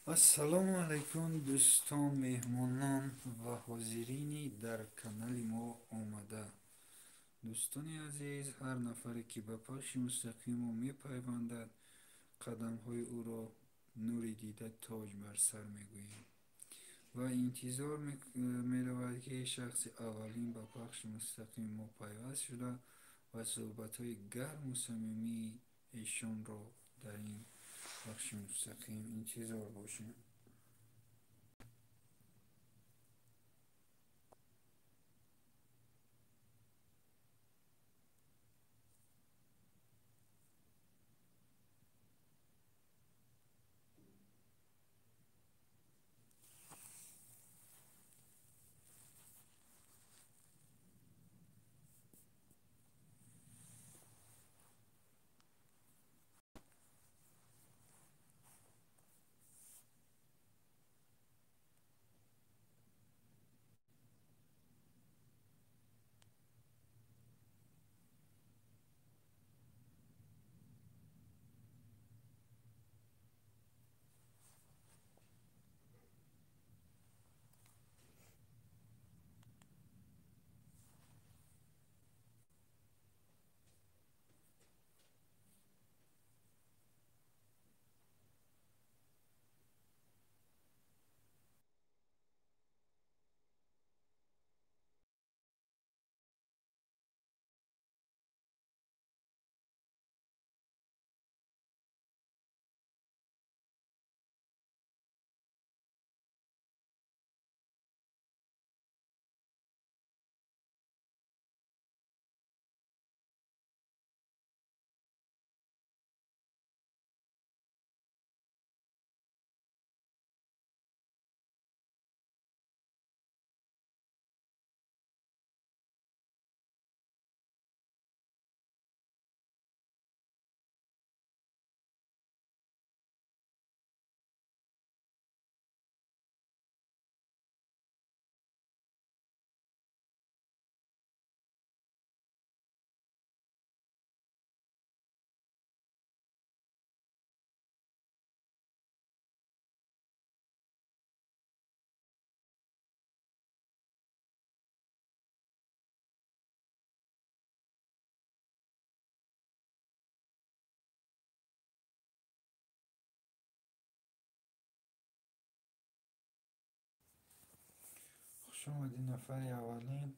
Ассалому алайкум, дӯстон, меҳмонон ва ҳозирини дар канали мо омада. Дӯстони азиз, ҳар нафаре ки ба пахши мустақими мо мепайвандад, қадамҳои ӯро нури дида тоҷ бар сар мегӯем ва интизор меравад, ки шахси аввалин ба пахши мустақими мо пайваст шуда ва суҳбатҳои гарму самимии эшонро дар ин пахши мустақим интизор бошем. Хуш омадӣ, нафари аввалин.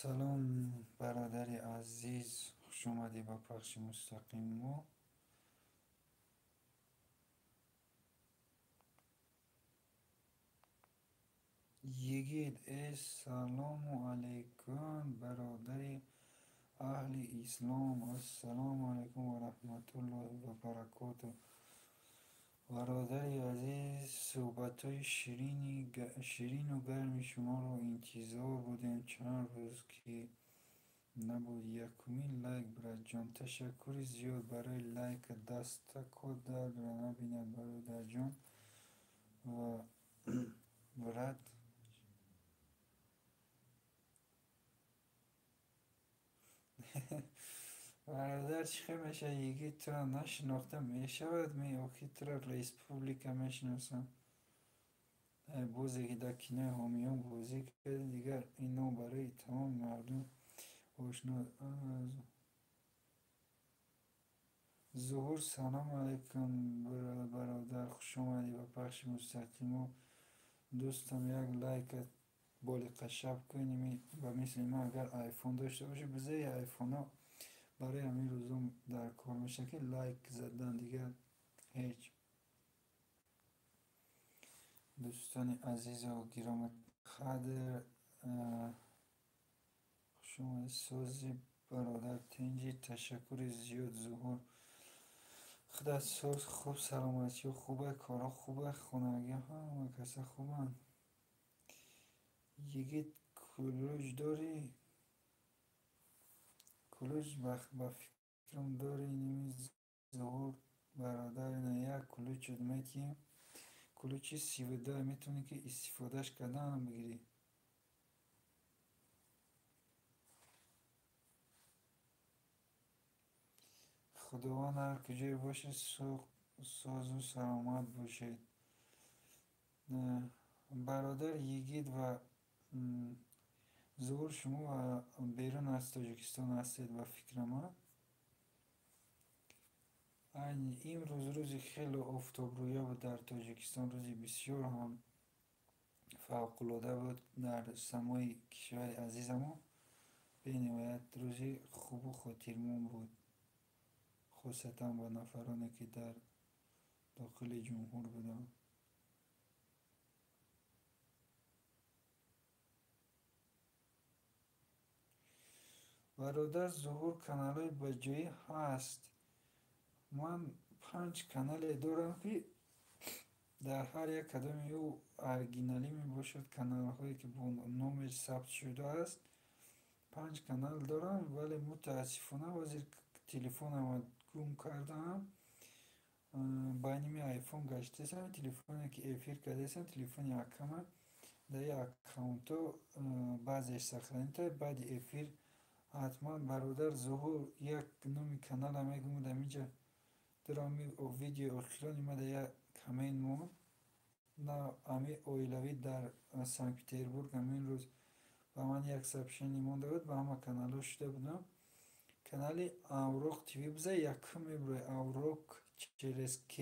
Салом, бародари азиз, хуш омадӣ ба пахши мустақими мо. Йигит Эссалому алайкум, бародари аҳли ислом. Ассалому алайкум ва раҳматуллоҳи ва баракотуҳ. Бародари азиз, суҳбатҳои ширину гарми шуморо интизор будем. Чанд рӯз ки набуд. Якумин лайк, братҷон. Ташаккури зиёд барои лайка. Дастакот дардро набинад, бародарҷон ва брат. Бародар, чӣ хел мешавад, йигит туро нашинохта мешавад? Ме охи туро республика мешиносам. Бозе ки дар кинои ҳомиён бозӣ кардӣ, дигар ин ном барои тамоми мардум ошно. Зуҳур, салому алайкум, бародар, хуш омадӣ ба пахши мустақимо. Дӯстам, як лайка боли қашаб кунӣ, ба мисли ман агар айфон дошта бошӣ, бизаи айфонҳо барои ҳамин рӯзо дар кор мешавад, ки лайк задан дигар ҳеҷ. Дӯстони азизу гиромиқадр, хушомадед. Сози бародар Тинҷӣ, ташаккури зиёд. Зуҳур, худат соз, хуб, саломатиҳо хуба, корҳо хуба, хонагиҳо ҳама каса хубанд. Йигит, кулуҷ дорӣ? Кулуҷ ба фикрам дорӣ, ними Зуҳур бародар, ина як кулучат метиҳем. Кулучи 32 метавонӣ ки истифодааш карданам бигирӣ. Худованд ҳар куҷое бошед, созу саломат бошед. Бародар Йигит ва Зуҳур, шумо берун аз Тоҷикистон ҳастед ба фикрам, а? Айни имрӯз рӯзи хеле офтобрӯя буд дар Тоҷикистон, рӯзи бисёр ҳам фавқулода буд дар самои кишвари азизамон. Бениҳоят рӯзи хубу хотирмон буд, хусусан ба нафароне ки дар дохили ҷумҳур буданд. Бародар Зуҳур, каналҳои баҷоӣ ҳаст. Ман 5 канале дорам ки дар ҳар як кадоми ӯ оригиналӣ мебошад, каналҳое ки бо номер сабт шудааст. 5 канал дорам, вале мутаассифона ҳозир телефонамро гум кардаам. Ба ними айфон гаштаистам, телефоне ки эфир кардаистам, телефони акама. Дар ин аккаунтҳо баъзеш сохранита. Баъди эфир ҳатман бародар Зуҳур як номи канала мегӯм, дар инҷа дорам видеои охирони ма дар як коммент монд. На ами оилавӣ дар Санкт-Петербург ҳамин рӯз ба ман як сообщение монда буд, ба ҳама каналҳо шуда будам. Канали Авроқ ТВ биза якум мебурад. Авроқ через К,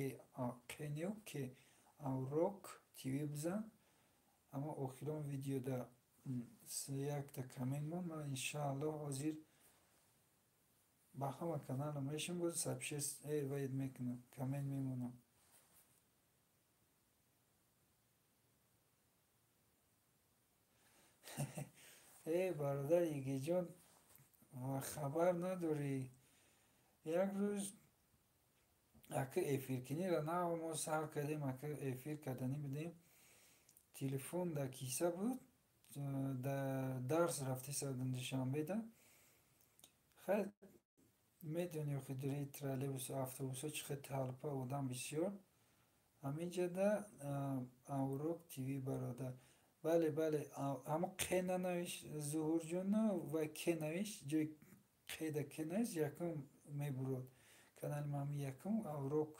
К не, К. Авроқ ТВ бизан. Аммо охирон видеода якта коммент монд. Ман иншааллоҳ ҳозир ба ҳама каналам мешам, боз сообщение вайд мекунам, коммент мемонам. Бародар Игиҷон, хабар надорӣ. Як рӯз ака эфиркиниро нав мо сар кардем, ака эфир карданӣ будем. Телефон дар киса буд, дар дарс рафтеса будем Душанбеда. Хайр, медонӣ охи дури троллейбусу автобусҳо чӣ қадр талпа, одам бисёр. Ҳаминҷода Авроқ ТВ бародар. Бале, бале, ҳамо Қ нанавиш Зуҳурҷону ва К навиш, ҷои Қ да К навиш, якум мебурод. Канали ман ҳамин якум Авроқ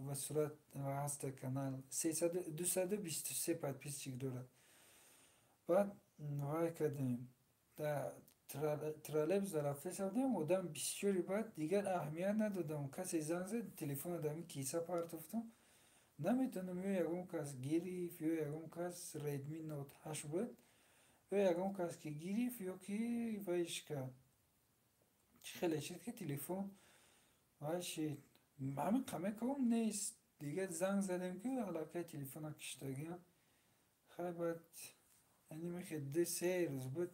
ва сурат ва ҳаста канал 223 подписчик дорад. Баъд вай кардем, дар троллейбус рафтеса будем, одам бисёри, баъд дигар аҳамият надодам. Касе занг зад, телефонро дар ҳамин киса партофтам. Наметавонам, ё ягон кас гирифт, ё ягон кас Redmi Note 8 буд, ё ягон кас ки гирифт, ё ки вайш кард. Чӣ хеле шуд ки телефон вай шид. Ҳамин қамеком нест. Дигар занг задем ки аллакай телефонро киштагиам. Хай баъд яъне мехе 2-3 рӯз буд.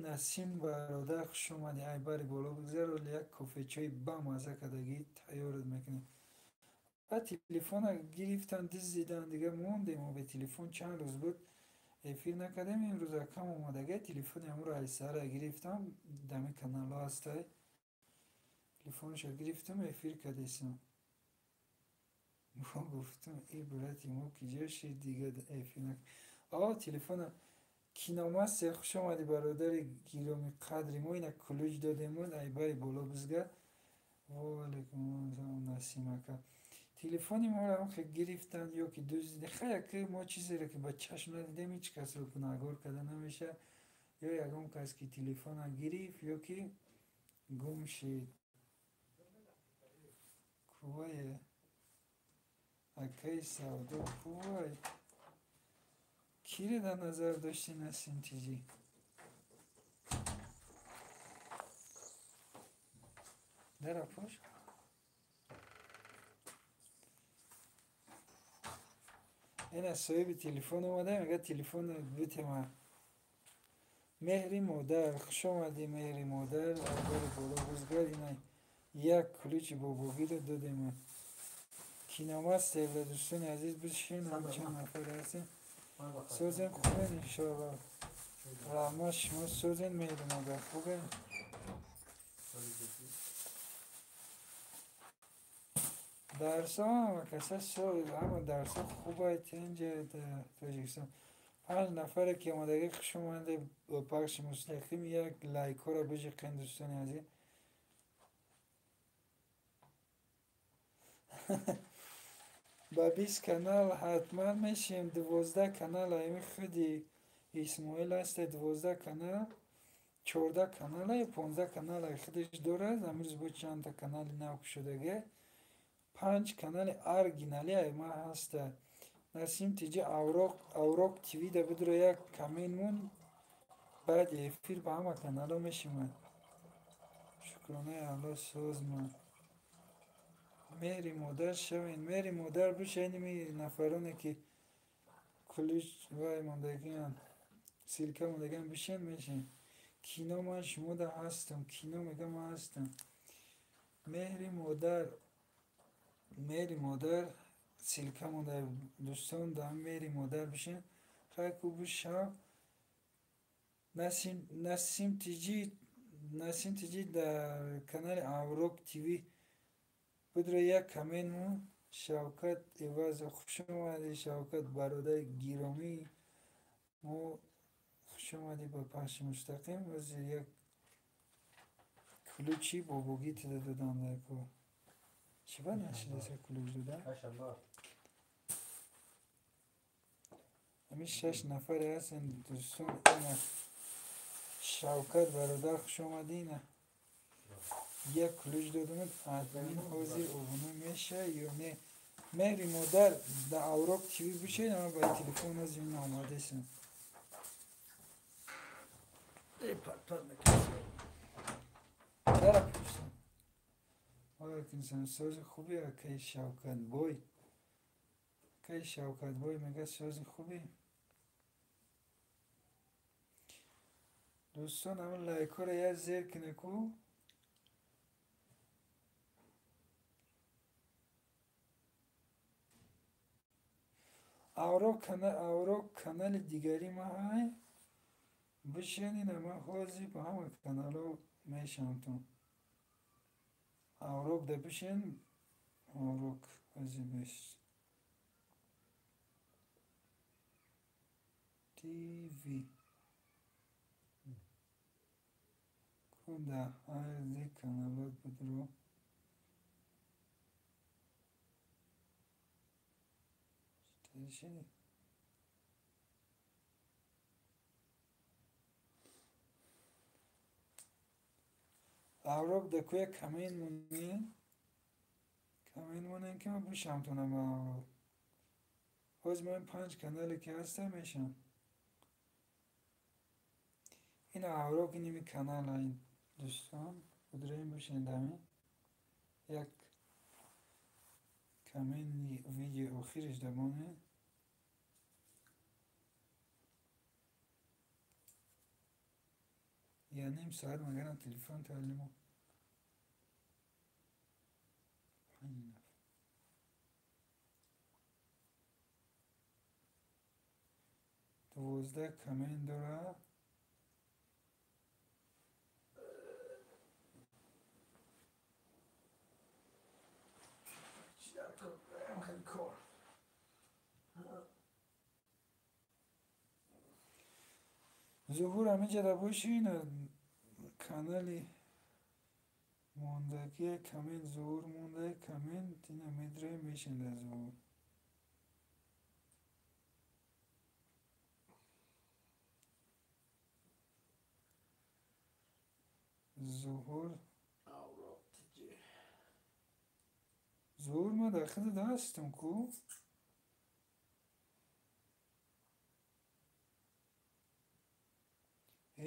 Насим бародар, хуш омадӣ. Ай бари боло бигзар, оли як кофечои бамаза кардагӣ тайёрат мекунем. Баъд телефонро гирифтан, дуздидан, дигар мондем бе телефон чанд рӯз буд. Эфир накардем. Имрӯз акам омадагӣ, телефони ҳамонро аз сара гирифтам, дами каналҳо ҳастай. Телефонашро гирифтам, эфир кардесам. Мо гуфтам, эй брати мо киҷо шид, дигар эфир накардем. Телефона Киномастер, хуш омадӣ бародари гиромиқадри мо. Ина кулуҷ додем, ай бари боло бизгар. Ва алайкум ассалом Насим ака. Телефони моро ҳам хе гирифтанд ё ки дуздиданд. Хай ака мо чизеро ки ба чашм надидем, ҳеҷ касро гунаҳгор карда намешавад. Ё ягон кас ки телефона гирифт, ё ки гум шид. Кувае? Акаи савдо кувай? Кире дар назар дошти Насим Тиҷӣ? Дара пӯш? Ина соҳиби телефон омада, мегӯяд телефон битема. Меҳри модар, хуш омадӣ, меҳри модар, абари боло бузгар, ина як ключи бобогиро додем. Киномастер да дӯстони азиз бишин, чанд нафар ҳастем. Созем хубен иншоалло. Раҳмат, шумо созен меҳри модар, хубен? Дарсҳо ҳама каса ҳама дарсҳо хубай тинҷа дар Тоҷикистон. 5 нафаре ки омадагӣ хуш омадед ба пахши мустақим, як лайкҳоро биҷиқен дӯстони азиз. Ба 20 канал ҳатман мешем, 12 канал ами худи Исмоил ҳаста, 12 канал, 14 канала ё 15 канала худаш дорад. Амрӯз бо чандта канали нав кушодагӣ, 5 канали оригинали ма ҳаста. Насим тиҷи Авроқ ТВ да бидро як камен мон, баъди эфир ба ҳама каналҳо мешимад. Шукронаи Аллоҳ созмон. Меҳри модар шавен, меҳри модар бишавед, ими нафароне ки ключ вай мондагиан, силка мондагиан бишен, мешен. Кино ман шумо да ҳастам, кино мегам ман ҳастам. Меҳри модар, меҳри модар силка монда дӯстон, да меҳри модар бишен. Хай ку бишав. Насим тиҷи, Насим тиҷи дар канали Авроқ ТВ бидро як камен мон. Шавкат Ивазов, хуш омадӣ Шавкат, бародари гиромӣ мо, хуш омадӣ ба пахши мустақим. Ҳозир як ключи бобогӣ тида додам дар кор. Чӣ ба нашидаса ключ додам? Ҳамин 6 нафаре ҳастанд дӯстон. Ина Шавкат бародар, хуш омадӣ. Ина як ключ додам, админ ҳозир обуна меша ё не? Меҳри модар да Авроқ ТВ бишед, ама ба телефон ҳозир ина омадесам. Чара пурсам? Ваалайкум сози хуби акаи Шавкат бой. Акаи Шавкат бой мегӯяд сози хуби. Дӯстон, ҳамин лайкҳоро як зер кунед ку. Авроқ канали дигари ма ҳай бишенин, ама ҳозир ба ҳама каналҳо мешавам. Авроқ да бишен, Авроқ ҳозир беш. ТВ ку да ҳар каналот бидро. Авроқ да куя камен монен, камен монен ки ман бишам тонам ба Авроқ. Ҳозир ман 5 канале ки ҳастам мешам. Ин Авроқ иними канал ай дӯстон, бидроем бишен дами. Як камени видео охириш да монен. Я ним соат магарам телефон таълимо. 12 камен дора. Зуҳур ҳаминҷа да боши, ина канали мондагия камен зуҳур монда, камен ина медроем мешен дар зуҳур. Зуҳур зуҳур ма дар худат ҳастам ку.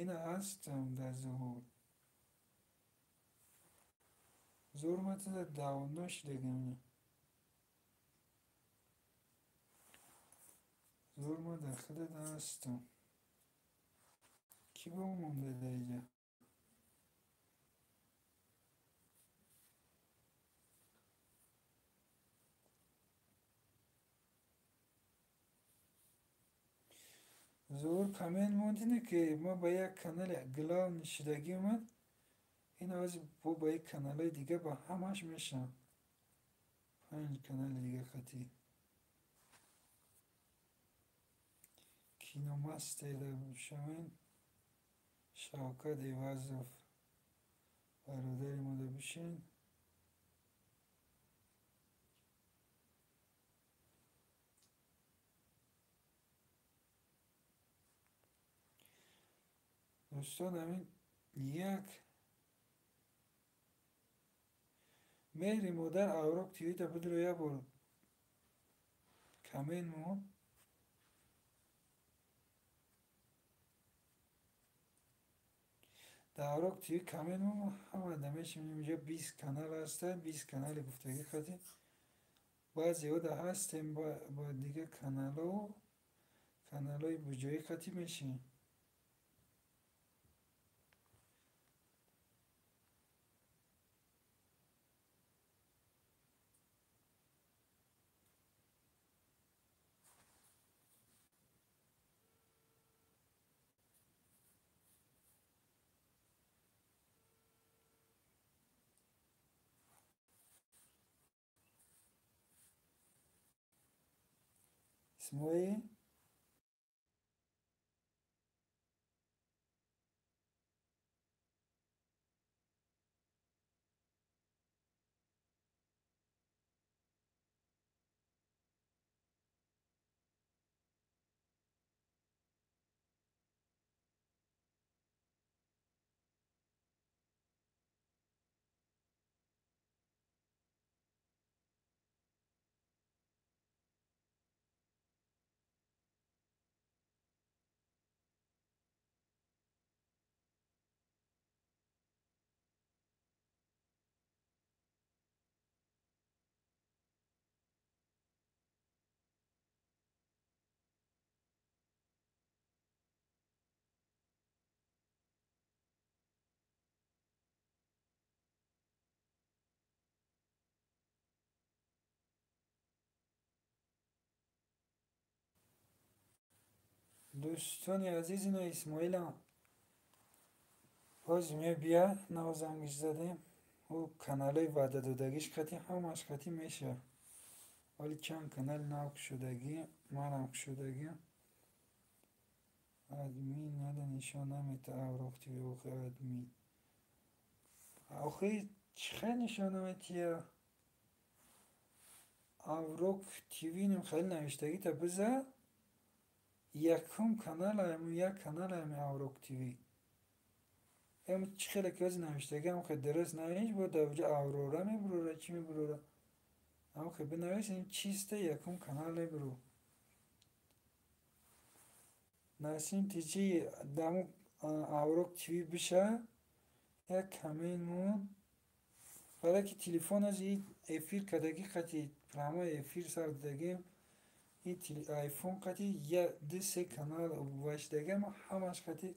Ина ҳастам дар зуҳур. Зуҳур ма туда давно шудагам. Зур ма дар худат ҳастам. Кӣ бо монда дар инҷа? Зур коммент мондине ки ма ба як канали главный шидагӣ омад. Ин ҳозир бо ба як каналҳои дига ба ҳамаш мешавам. 5 канали дига қатӣ. Киномастер бишавен. Шавкат Ивазов бародари мо да бишин. Дӯстон, ҳамин як меҳри модар Аврок ТВ-да бидро як бор коммент мон. Дар Аврок ТВ коммент мон, ҳама да мешинем. Инҷо 20 канал ҳастанд, 20 канали гуфтагӣ қатӣ. Баъзеҳо да ҳастем ба дига каналҳо, каналҳои буҷоӣ қатӣ мешинем. Исмоил дӯстони азиз, ино Исмоилам боз мебия, навзангиш задем. Ӯ каналҳои ваъдадодагиш қатӣ ҳамаш қатӣ мешавад. Вале чанд канали нав кушодагӣ, манам кушодагӣ. Админ нада нишон намета Аврок ТВ, охи админ. Охи чӣ хел нишон наметия? Аврок ТВ ним хеле навиштагита биза. Якум канал ам, як канал ам Аврок ТВ. Эм чӣ хеле ки ози навиштагӣ ам хел дуруст навиш, бо дар уҷа Аврора мебурора, чӣ мебурора. Ам хел бинавис, ин чиста якум канал мебуру. Насим ТЖ даму Аврок ТВ биша, як коммент мон. Барои ки телефон аз и эфир кардагӣ қати прямой эфир сар додагим. И айфон қати я 2-3 канал вашдагам, ҳамаш қати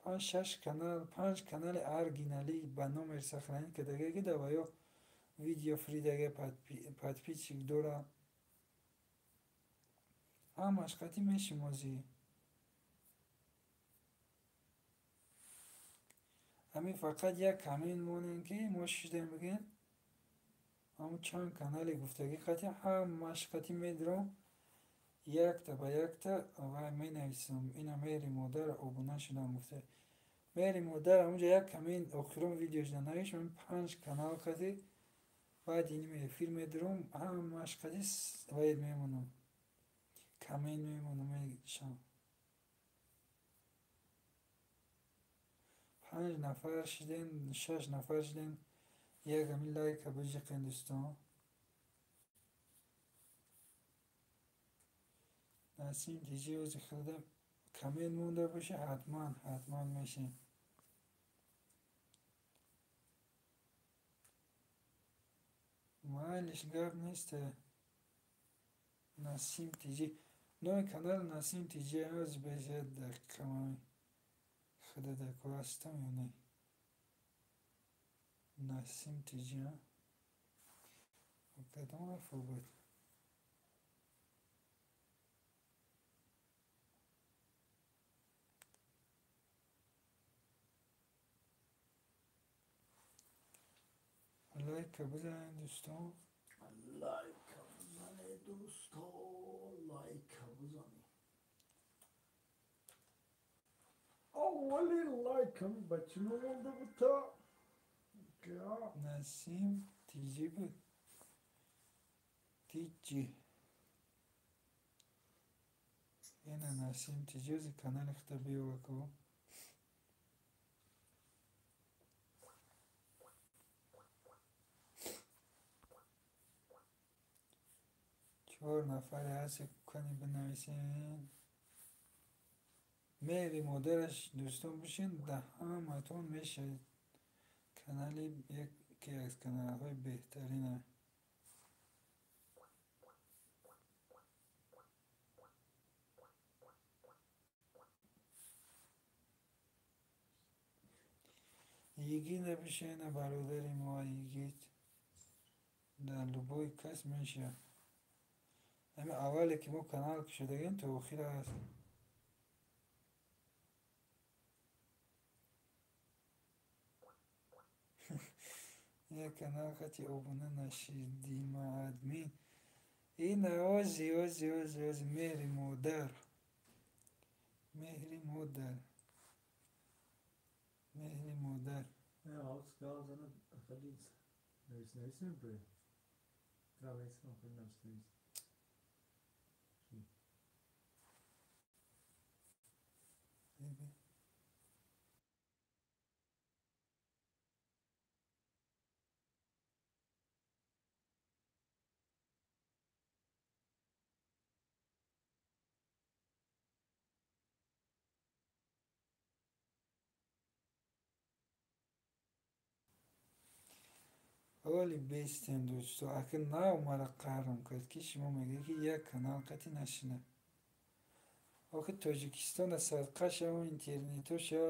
5-6 канал, 5 канали оригинали ба номер сохранить кардага, ки дар ваё видео фри дага подписчик дора. Ҳамаш қати мешимозӣ. Ҳамин фақат як коммент монем ки мо шидем бигем. Ҳамун чанд канали гуфтагӣ қати ҳамаш қати медром. Якта ба якта вай менависам. Ина меҳри модар обуна шудам гуфта. Меҳри модар ҳамунҷа як коммент охирон видеошда навишт. Ман 5 канал қати баъд иним эфир медром, ҳамаш қати вай мемонам. Коммент мемонам, мешам. 5 нафар шидем, 6 нафар шидем. Як ҳамин лайка биҷиқен дӯстон. Насим ТЖ ози хелда коммент монда боша, ҳатман, ҳатман мешем. Майлиш гап нест. Насим ТЖ. Номи канал Насим Тиҷи аз беша дақиқа ман худа дако ҳастам ё не? Насим Тиҷи, а? Кадом ҳарфо буд? Лайка бизанед дӯстон. Лайка бизанед дӯстон, лайка бизанед. Аввали лайкам ба чӣ монда буд та? Насим Тиҷи буд. Тиҷи. Ина Насим Тиҷи ози канали худа биёвако. Чор нафаре ҳаст, кани бинависен. Меҳри модараш дӯстон бошен, да ҳаматон мешавед. Канали яке аз каналҳои беҳтарина. Йигит напишена бародари мо, Йигит. Дар любой кас мешавад. Ҳамин аввале ки мо канал кушодагем то охир аст. Як канал хати обуна нашидима админ. Ина ози ози ози ози меҳри модар. Меҳри модар. Меҳри модар. Оли бестем дӯсто, акн нав мара қаҳрам кард, ки шумо мегӯед, ки як канал қати нашина. Охи Тоҷикистона садқа шава, интернетоша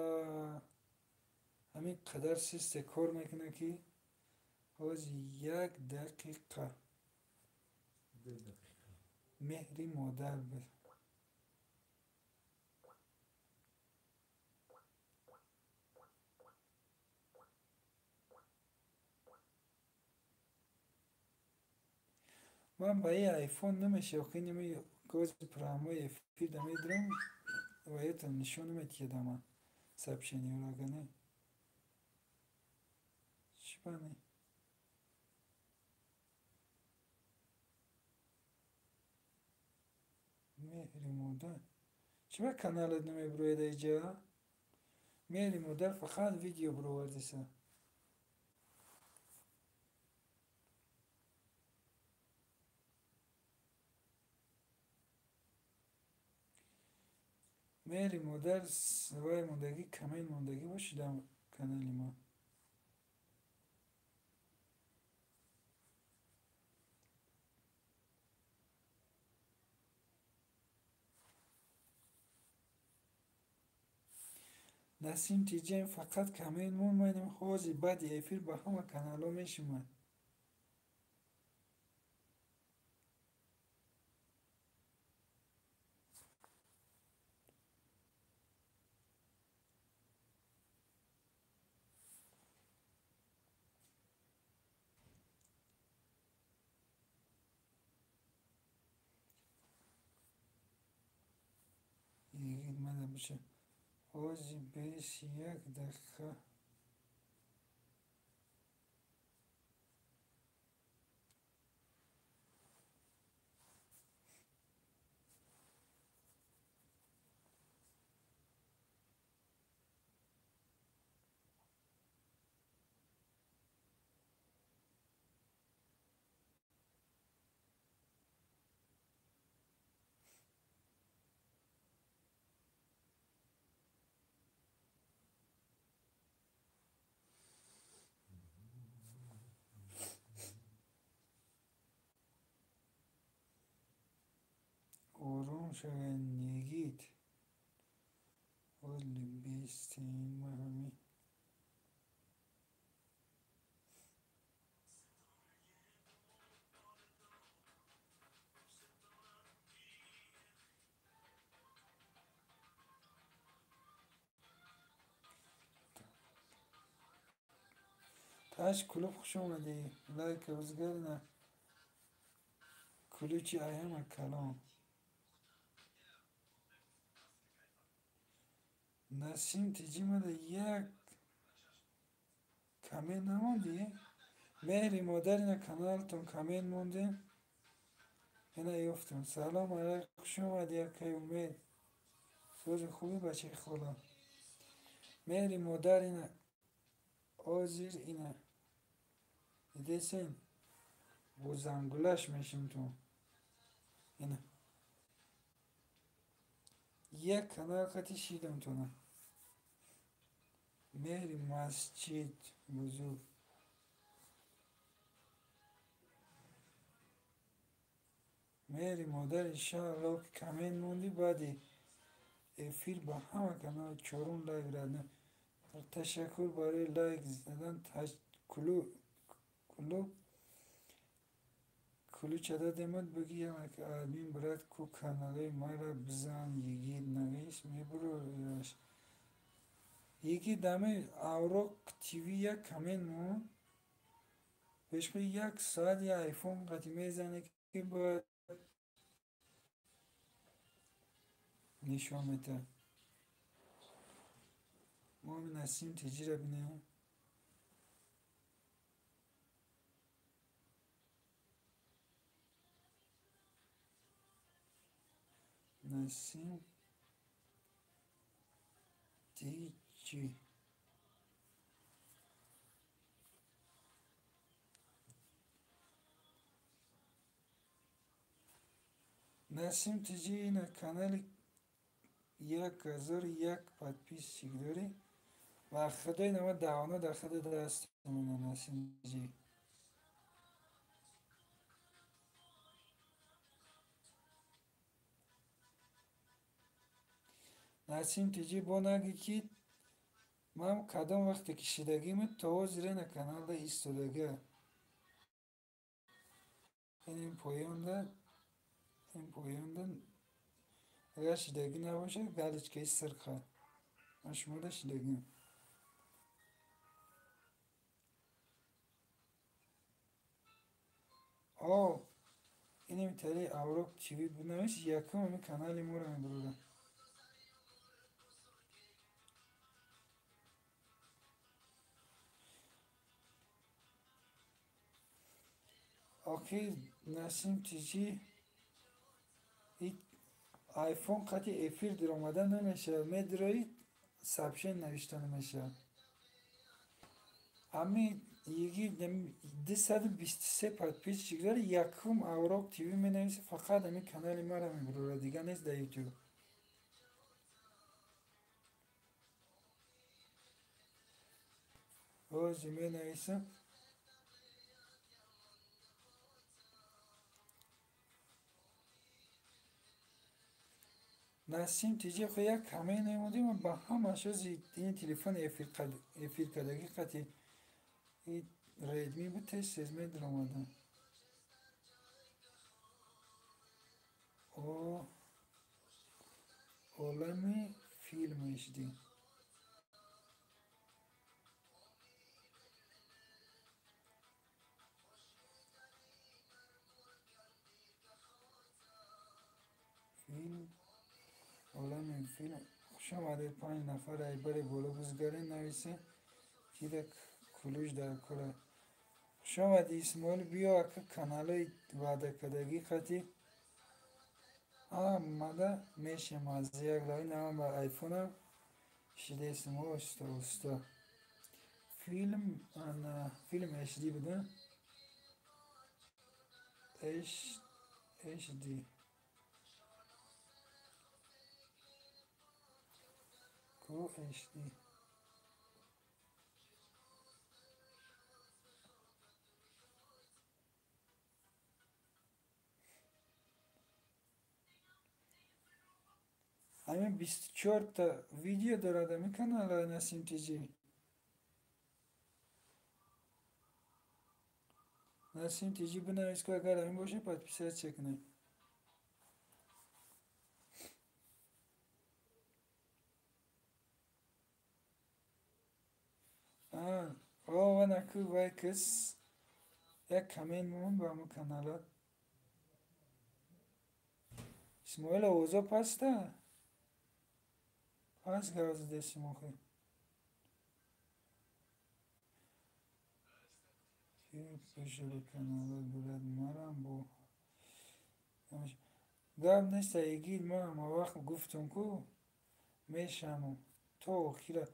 ҳамин қадар систе кор мекунад, ки ҳози як дақиқа. Меҳри модар буд. Ман ба ин айфон намешавам, ки ними гози прямой эфир да медирам ва это нишон наметиҳадама сообщениеро, ага не. Чӣ ба не? Меҳри модар. Чӣ ба каналат намебирояд иҷа? Меҳри модар фақат видео бировардиса. Меҳри модар вай мондагӣ, коммент мондагӣ бошид дар канали мо. Насим Тиҷиам фақат коммент мон, майнем ҳозир баъди эфир ба ҳама каналҳо мешумад. Ҳозир бес як дақиқа. Ором шавед, Нигит. Оли бестен ма ҳами. Таш клуб хуш омадӣ. Лайка бизгарина. Ключи аяма калон. Насим тиҷимада як коммент намондӣ? Меҳри модар ина каналтон коммент мондем. Ина ёфтам. Салом алайк, хуш омадӣ акай Умед. Сози хуби бачаи хола. Меҳри модар ина озир ина дидесен бо зангулаш мешим ту. Ина як канал қати шидам туна. Меҳри масҷид бузург. Меҳри модар иншаалло ки коммент мондӣ баъди эфир ба ҳама канал чорум лайк радна. Ташаккур барои лайк задан. Клуб ключа дадемад бигиям ки админ брат ку каналои мара бизан. Йигит навис мебурояш. Йигит дами Аврок ТВ як коммент монд. Бешхуд як соат я айфон қати мезане ки бояд нишон метаҳад. Мо ҳами Насим Тиҷиро бинем. Насим Тиҷи. Насим Тиҷи ина канали 1001 подписчик дорӣ ва худои нама даҳона дар худи дастмона Насим Тиҷи. Насим Тиҷи бо нагӣ ки ман кадом вақте ки шидагиме то ҳозир ина каналда истодага. Ин поёнда агар шидагӣ набошад галочкаи сирха. Ман шумода шидагиам. О, инем тари Аврок ТВ бинавис якум ами канали моро мебурда. Охир Насим Тиҷи айфон қати эфир диромада намешавад. Медирои сообщение навишта намешавад. Ами йигит 223 подписчик дори якум Аврок ТВ менависи фақат ами канали мара мебурора дига нест дар ютуб. Ҳозир менависам. Насим Тиҷи хо як коммент намудем ба ҳамаш ози ин телефон эфир кардагӣ қати Редми буд тез тез медиромадам. О олами филм HD. Филм олами филм. Хуш омадед 5 нафар айбари боло бизгарен нависе кида ключ дар кора. Хуш омадӣ Исмоил биё ака каналои ваъдакардагӣ қати омада мешем аз як лави нама ба айфонам шидесим оста оста. Филм ана филм HD буда. HD. Ку HD. Ҳамин 24 та видео дорад ҳамин канала Насим Тиҷи. Насим Тиҷи бинавис, ку агар ҳамин боша, подписаться кунед. Ова наку вай кис як коммент мон ба ҳамун канала. Исмоил, овозо паста? Пас гап задесим охи. Ки канала брат, марам бо гап нест, эгид. Ма ҳама вақт гуфтам, ку мешамам то охира.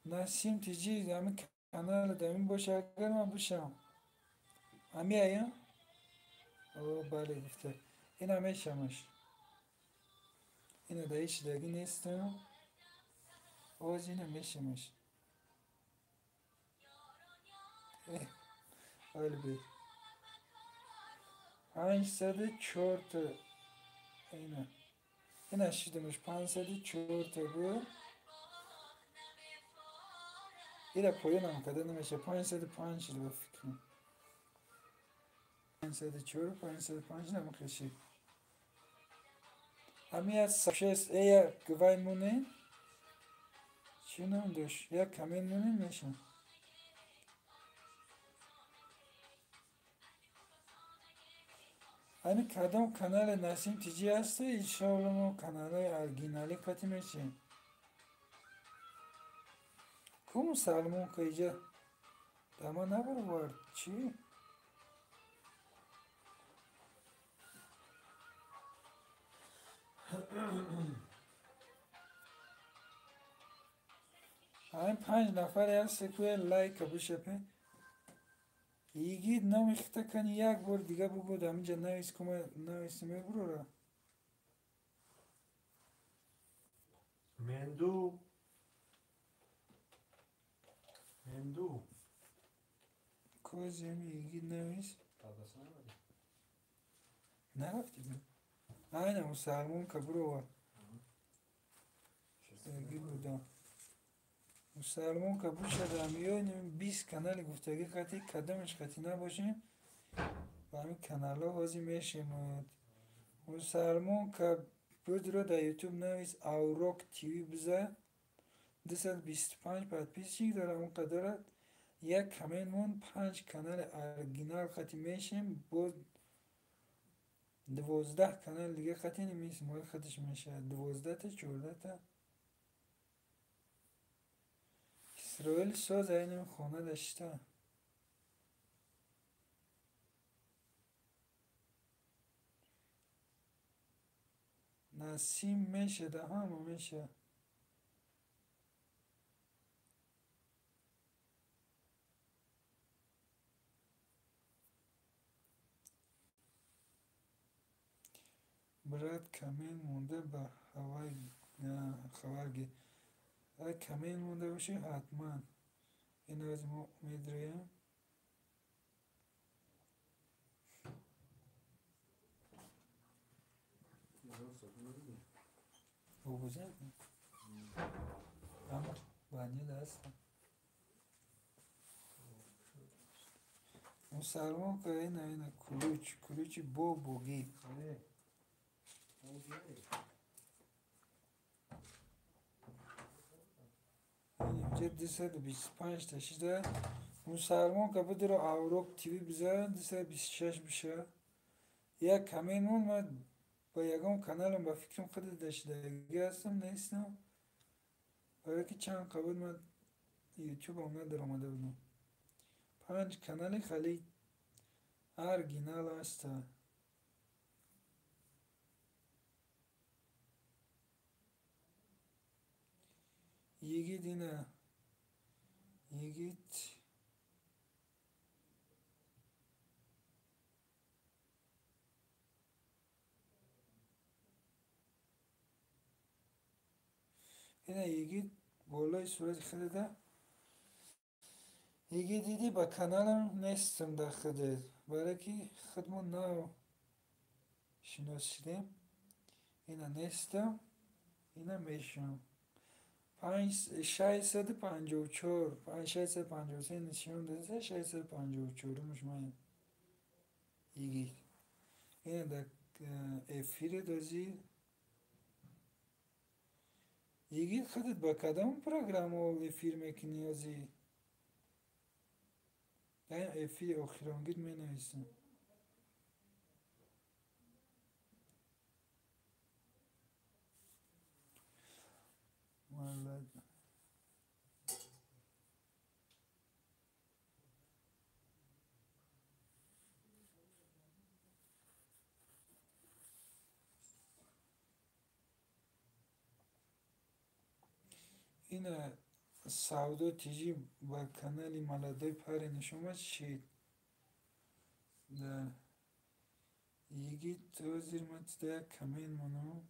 Насим Тиҷи, ҳамин канала дамин боша, агар ман бишам. Ҳами ая? О, бале гуфта. Ина мешамаш. Ина да ҳеч даги нестам. Оз ина мешамаш. Алби. 504 та ина. Ина шидамаш 504 та буд. Ира поёнам карда намеша. 505 шуда ба фикрам. 504, 505 намехешид. Ҳами як шест э як вай монем. Чӣ ном дошт? Як коммент монем, мешам. Ҳами кадом канали Насим Тиҷи ҳаста, иншоалло мо каналҳои оригиналӣ қати мешем. Ку мусалмон ка иҷа дама набаровард, чӣ? Ҳамин панҷ нафаре ҳасте, ку лайка бишапе. Йигит, номи хита кани як бор дига бугӯ, ҳаминҷа навис, ку ма нависи мебурора. Менду. Менду. Кози ҳами йигит навис. Нарафти? Айна мусалмон ка буровард. Йигит буда. Мусалмон ка бушада ҳамиё 20 канали гуфтагӣ қати кадомеш қати набошем, ба ҳамин каналҳо ҳозир мешемад. Мусалмон ка будро дар Ютуб навис, Аврок ТВ биза, 225 подписчик дорад, он қадарат як коммент мон, панҷ канали оригинал қати мешем, боз 12 канали дига қати Исмоил худаш мешавад. 12 та, 14 та. Исроил соз айним хона дашта. Насим мешада, ҳама меша. Брат, коммент монда ба хабар гир. Агар коммент монда бошӣ, ҳатман. Ин аз мо медроем. Овоза? Ама банил аст. Мусалмон ка ина ина ключ, ключи бобогӣ. Инҷа 225 та шида. Мусалмон ка бидро, Аврок ТВ биза, 226 биша. Як коммент мон, ма ба ягон каналам ба фикрам худ дашидагӣ ҳастам, нестам. Барое ки чанд қабл ман ютубам надаромада будам. Панҷ канали хали оригинал ҳаста. Йигит, ина йигит. Ина йигит болои сурати худада. Йигит, дидӣ, ба каналам нестам дар худат. Барое ки худмон нав шинос шудем. Ина нестам, ина мешавам. 654, 653 нишон дада, 654-мш ман игит. Ина дар эфире дозир. Игит, худат ба кадом программа эфир мекунӣ ҳозир? Дар эфири охиронгир менависам. Ина Савдо ТЖ ба канали Молодой парень нишон шид. Дар Йигит ҳозир ман тида як коммент монам.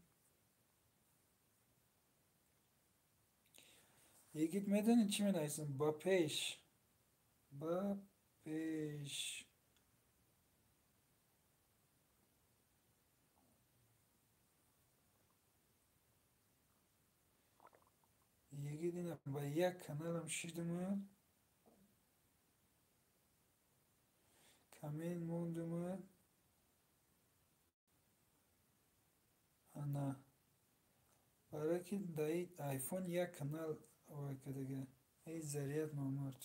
Йигит, медонӣ чӣ менависам? Ба пеш. Ба пеш. Йигит, ина ба як каналам шидумад. Коммент мондумад. Ана. Барое ки дар айфон як канал вай кардага. Эй заряд мамурд.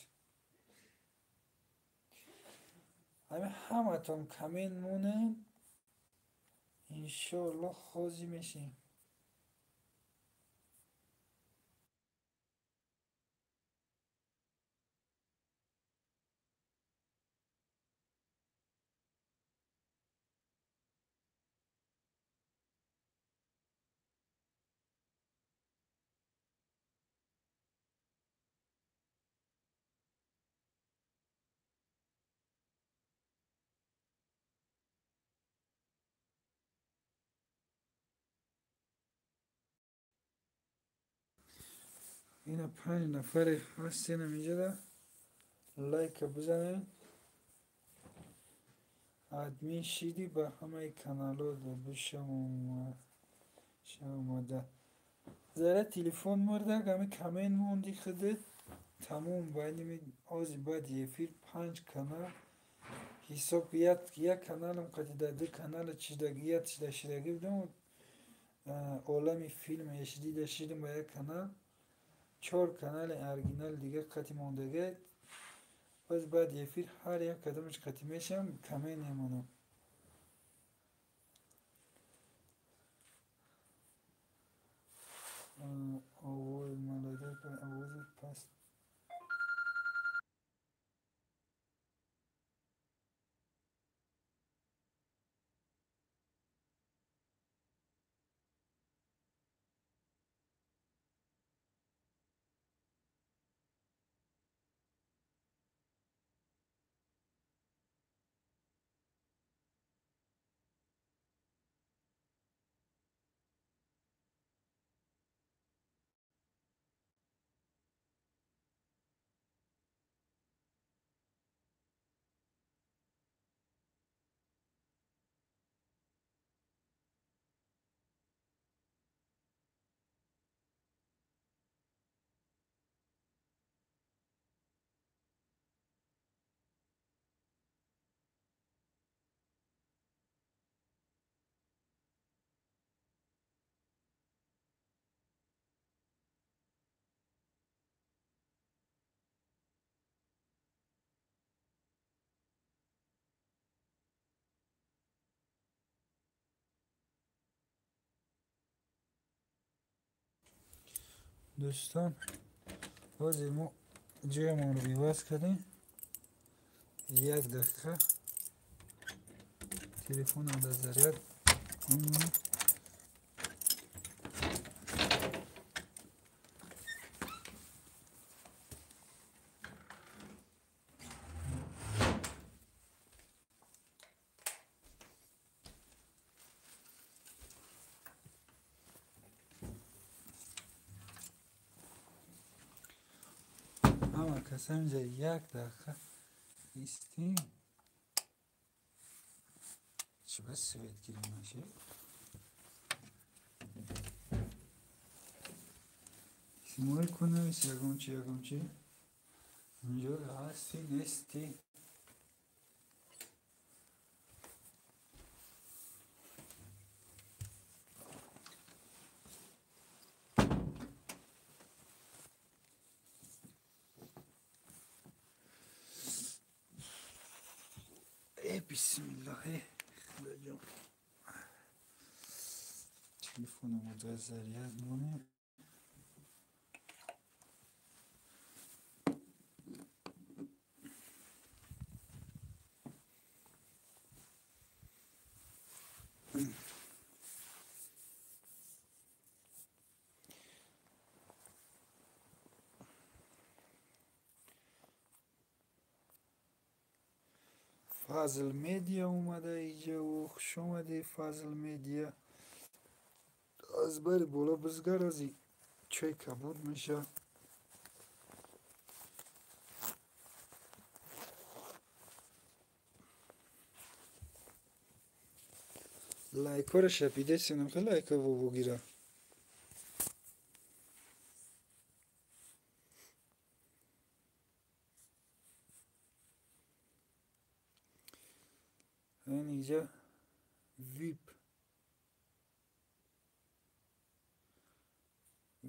Ҳамин ҳаматон коммент монед. Иншоаллоҳ ҳозир мешем. Ина 5 нафаре ҳастем инҷода. Лайка бизанед. Админ шиди ба ҳамаи каналҳо бишавомада. Зара телефон мурдак, ҳами коммент монди худат. Тамом байни ози баъди эфир 5 канал ҳисоб як каналам қати дар ду канала чидаги як чида шидаги будам. Олами филм HD да шидам ба як канал. 4 канали оригинал дига қати мондага. Боз баъди эфир ҳар як кадомаш қати мешавам, коммент мемонам. Овози молодой, овози паст. Дӯстон, ҳозир мо ҷоямонро иваз кардем. Як дақиқа телефонам дар заряд. Ҳама каса инҷа як дақиқа истем. Чӣ ба свет гирем нашед? Симои кунавис ягон чи ягон чи. Инҷо ҳасти нести. Бисмиллоҳ, худоҷон. Телефономо дар заряд монем. Фазл Медиа омада иҷа. Хуш омадӣ, Фазл Медиа. Аз бари боло бизгар, ази чой кабуд меша. Лайкҳоро шапидесинам, хеле лайкҳо бобогира. Инҷа вип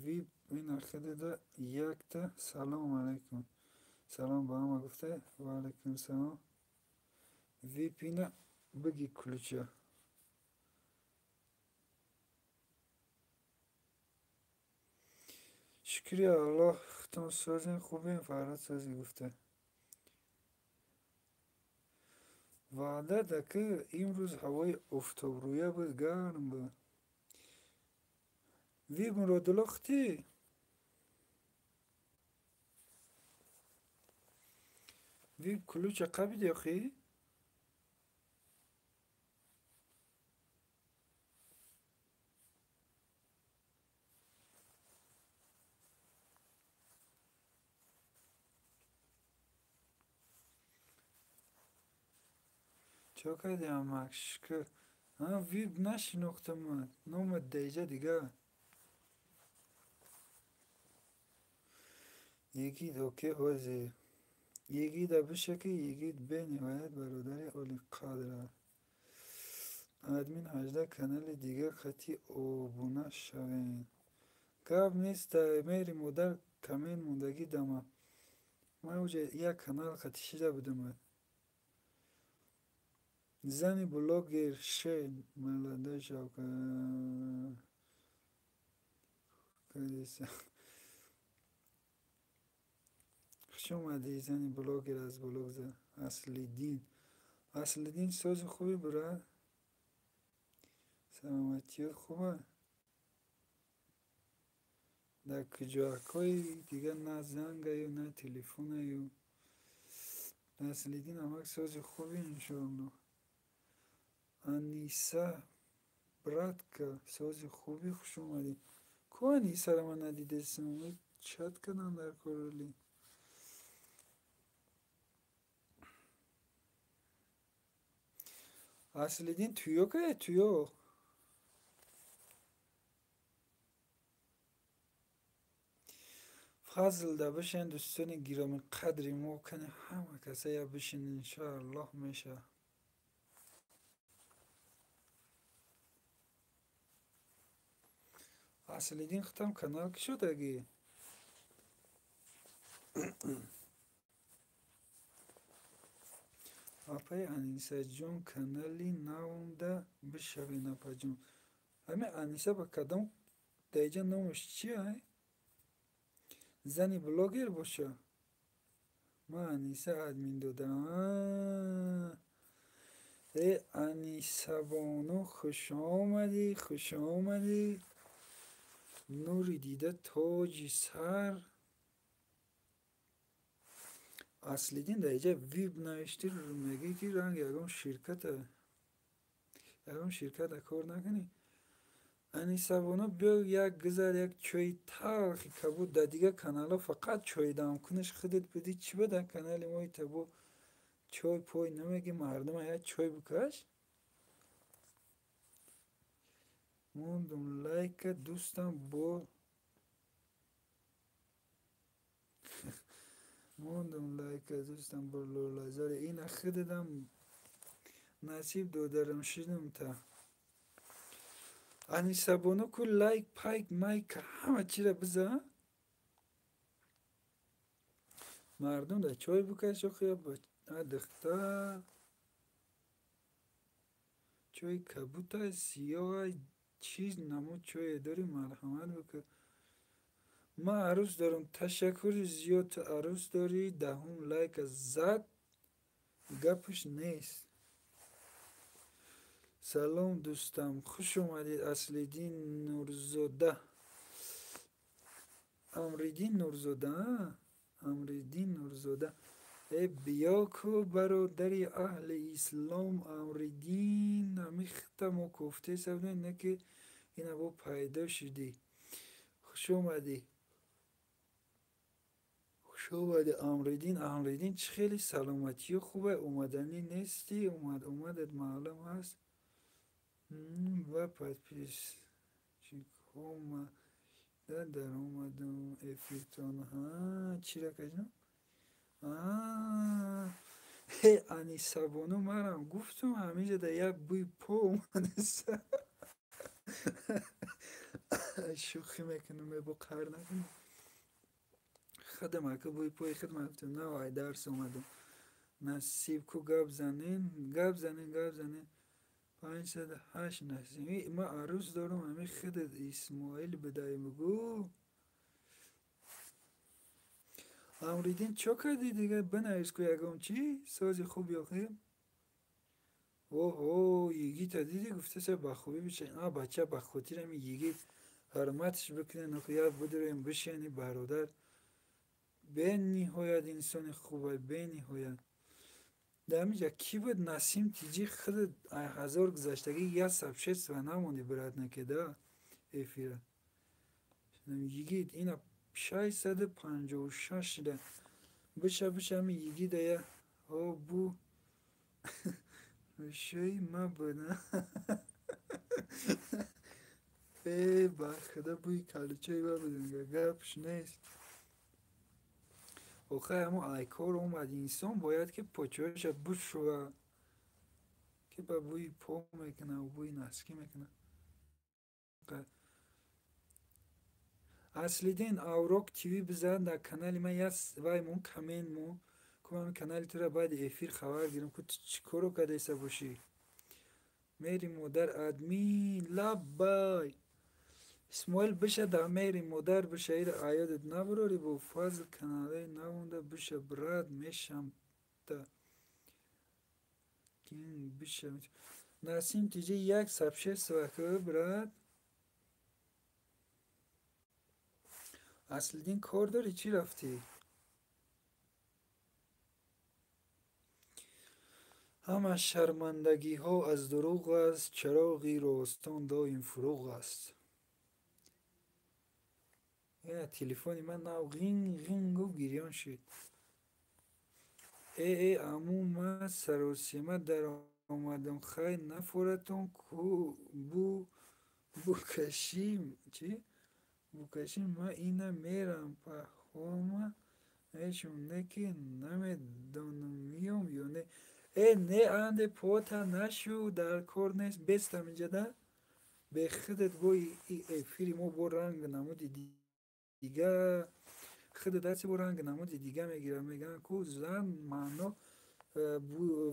вип ина хидида якта. Салом алайкум, салом ба ҳама гуфта, ва алайкум салом. Вип ина биги ключа. Шукри Аллоҳ, хутон созем, хубем, Фарҳод созӣ гуфта. Ваъда да ки имрӯз ҳавои офтобрӯя буд, гарм буд. Вип Муродулло хутӣ? Вип ключа қабиди охӣ? Чо кардӣ, амак? Шукр. Вип нашинохтамад. Номат даиҷа дига. Йигит оке ҳозир. Йигита биша ки йигит бениҳоят бародари олиқадр аст. Админ 18 канали дигар хати обуна шавем. Гап нест, дар мери модар коммент мондагӣ дама. Ман уҷа як канал хати шида будам. Зани блогер ше молодой шавка. Хуш омадӣ, зани блогер аз блог Аслиддин. Аслиддин сози хуби брат? Саломатиёт хуба? Дар куҷоакҳои дигар на зангаю, на телефонаю. Аслиддин амак сози хуби иншоаллоҳ. Аниса братка сози хуби, хуш омадӣ. Ку Анисаро ман надидесам? Чат кардам дар короли. Аслиддин туё кая туё? Фазл да бишен дӯстони гиромӣ қадри мо кани ҳама касая бишин, иншоаллоҳ меша. Аслиддин хутам канал кушодагӣ? Апаи Анисаҷон канали навумда бишавен апаҷон. Ҳамин Аниса ба кадом даиҷа номаш чи ай? Зани блогер боша? Ман Аниса админ додарам. Э Анисабону хушомадӣ, хушомадӣ. Нури дида тоҷи сар. Аслиддин дар иҷа вип навиштӣ, мегӯӣ ки ранг ягон ширката. Ягон ширката кор накунӣ. Анисабону биё як гузар як чойи талхи кабуд. Дар дигар каналҳо фақат чойдамкунаш худат будӣ. Чӣ ба дар канали мои табо чой пой намегӣ, мардума як чой бикаш? Мондум лайка дӯстам бо мондум лайка дӯстам бо лолазори ина хидидам насиб додарам шидум та. Анисабону ку лайк пайк майк ҳама чира биза. Мардум да чой бикаш охи духтар. Чой кабута сиёҳ чиз намуд чое дорӣ марҳамат бикун. Ман арӯс дорам. Ташаккури зиёд ту арӯс дорӣ. Даҳум лайка зад гапаш нест. Салом дӯстам, хуш омадед. Аслиддин Нурзода. Амриддин Нурзода. Амриддин Нурзода. Э биё ку бародари аҳли ислом Амриддин ҳамихта мо кофтеса будем, не ки ина бо пайдо шудӣ. Хуш омадӣ. Хуш омадӣ Амриддин. Амриддин чӣ хеле саломатиё хубе, омаданӣ нестӣ? Омад омадат маълум аст. Ва подписчикҳо даромадам эфиртон. Ҳа, чира каҷам? Э Анисабону манам гуфтум ҳаминҷа да як бӯи по омадаста. Шӯхӣ мекунам, бо қаҳр накунам. Худам ака бӯи пои худам гуфтам, на вай дарс омадам. Насиб ку гап занен, гап занен, гап занен. 508 насиб. Ман арӯс дорам, ҳамин худат Исмоил бидай бугӯ. Амриддин чо кардӣ дига? Бинавис ку ягон чӣ? Сози хуб ёхӣ? Оҳо, йигита дидӣ гуфтаса ба хубӣ бишен. А бача ба хотири ҳамин йигит ҳурматш бикунен, як бидурем бишени бародар. Бениҳоят инсони хубай, бениҳоят. Дар ҳаминҷа кӣ буд Насим тиҷи худат ҳазор гузаштагӣ як сабшества намондӣ брат накеда эфира. Йигит ина 656 шуда. Биша биша ҳамин йигита я о бу шӯи ма буд. Э ба худо бӯи калучои ма буд, гапш нест. Охир ҳамон айкор омад инсон бояд ки почояша бушӯва ки ба бӯи по мекунад, бӯи наскӣ мекунад. Аслиддин Аврок ТВ бизан дар канали ман як вай мон коммент мон ку ман канали тура баъди эфир хабар гирам ку ту чӣ коро кардаиста бошӣ. Мери модар админ лаббай. Исмоил биша дар мери модар биша ира аёдат набурорӣ бо фазл каналаи навонда биша брат мешамта. Кин биша Насим тиҷи як сабшества ку брат. Аслиддин кор дорӣ чӣ рафтӣ? Ҳама шармандагиҳо аз дурӯғ аст, чароғи ростон доим фурӯғ аст. Ина телефони ман нав ғин ғин гуфт гирён шуд. Э э аму ман саросема даромадам хай нафоратон ку бу букашӣ чӣ? Букашӣ ман ина мерам паҳома мешум не ки намедонам миём ё не. Э не анде пота нашу дар кор нест бестам инҷа да бехудат бо эфири мо бо ранг намуди дига худат ҳарчи бо ранг намуди дига мегирад. Мегӯянд ку зан маъно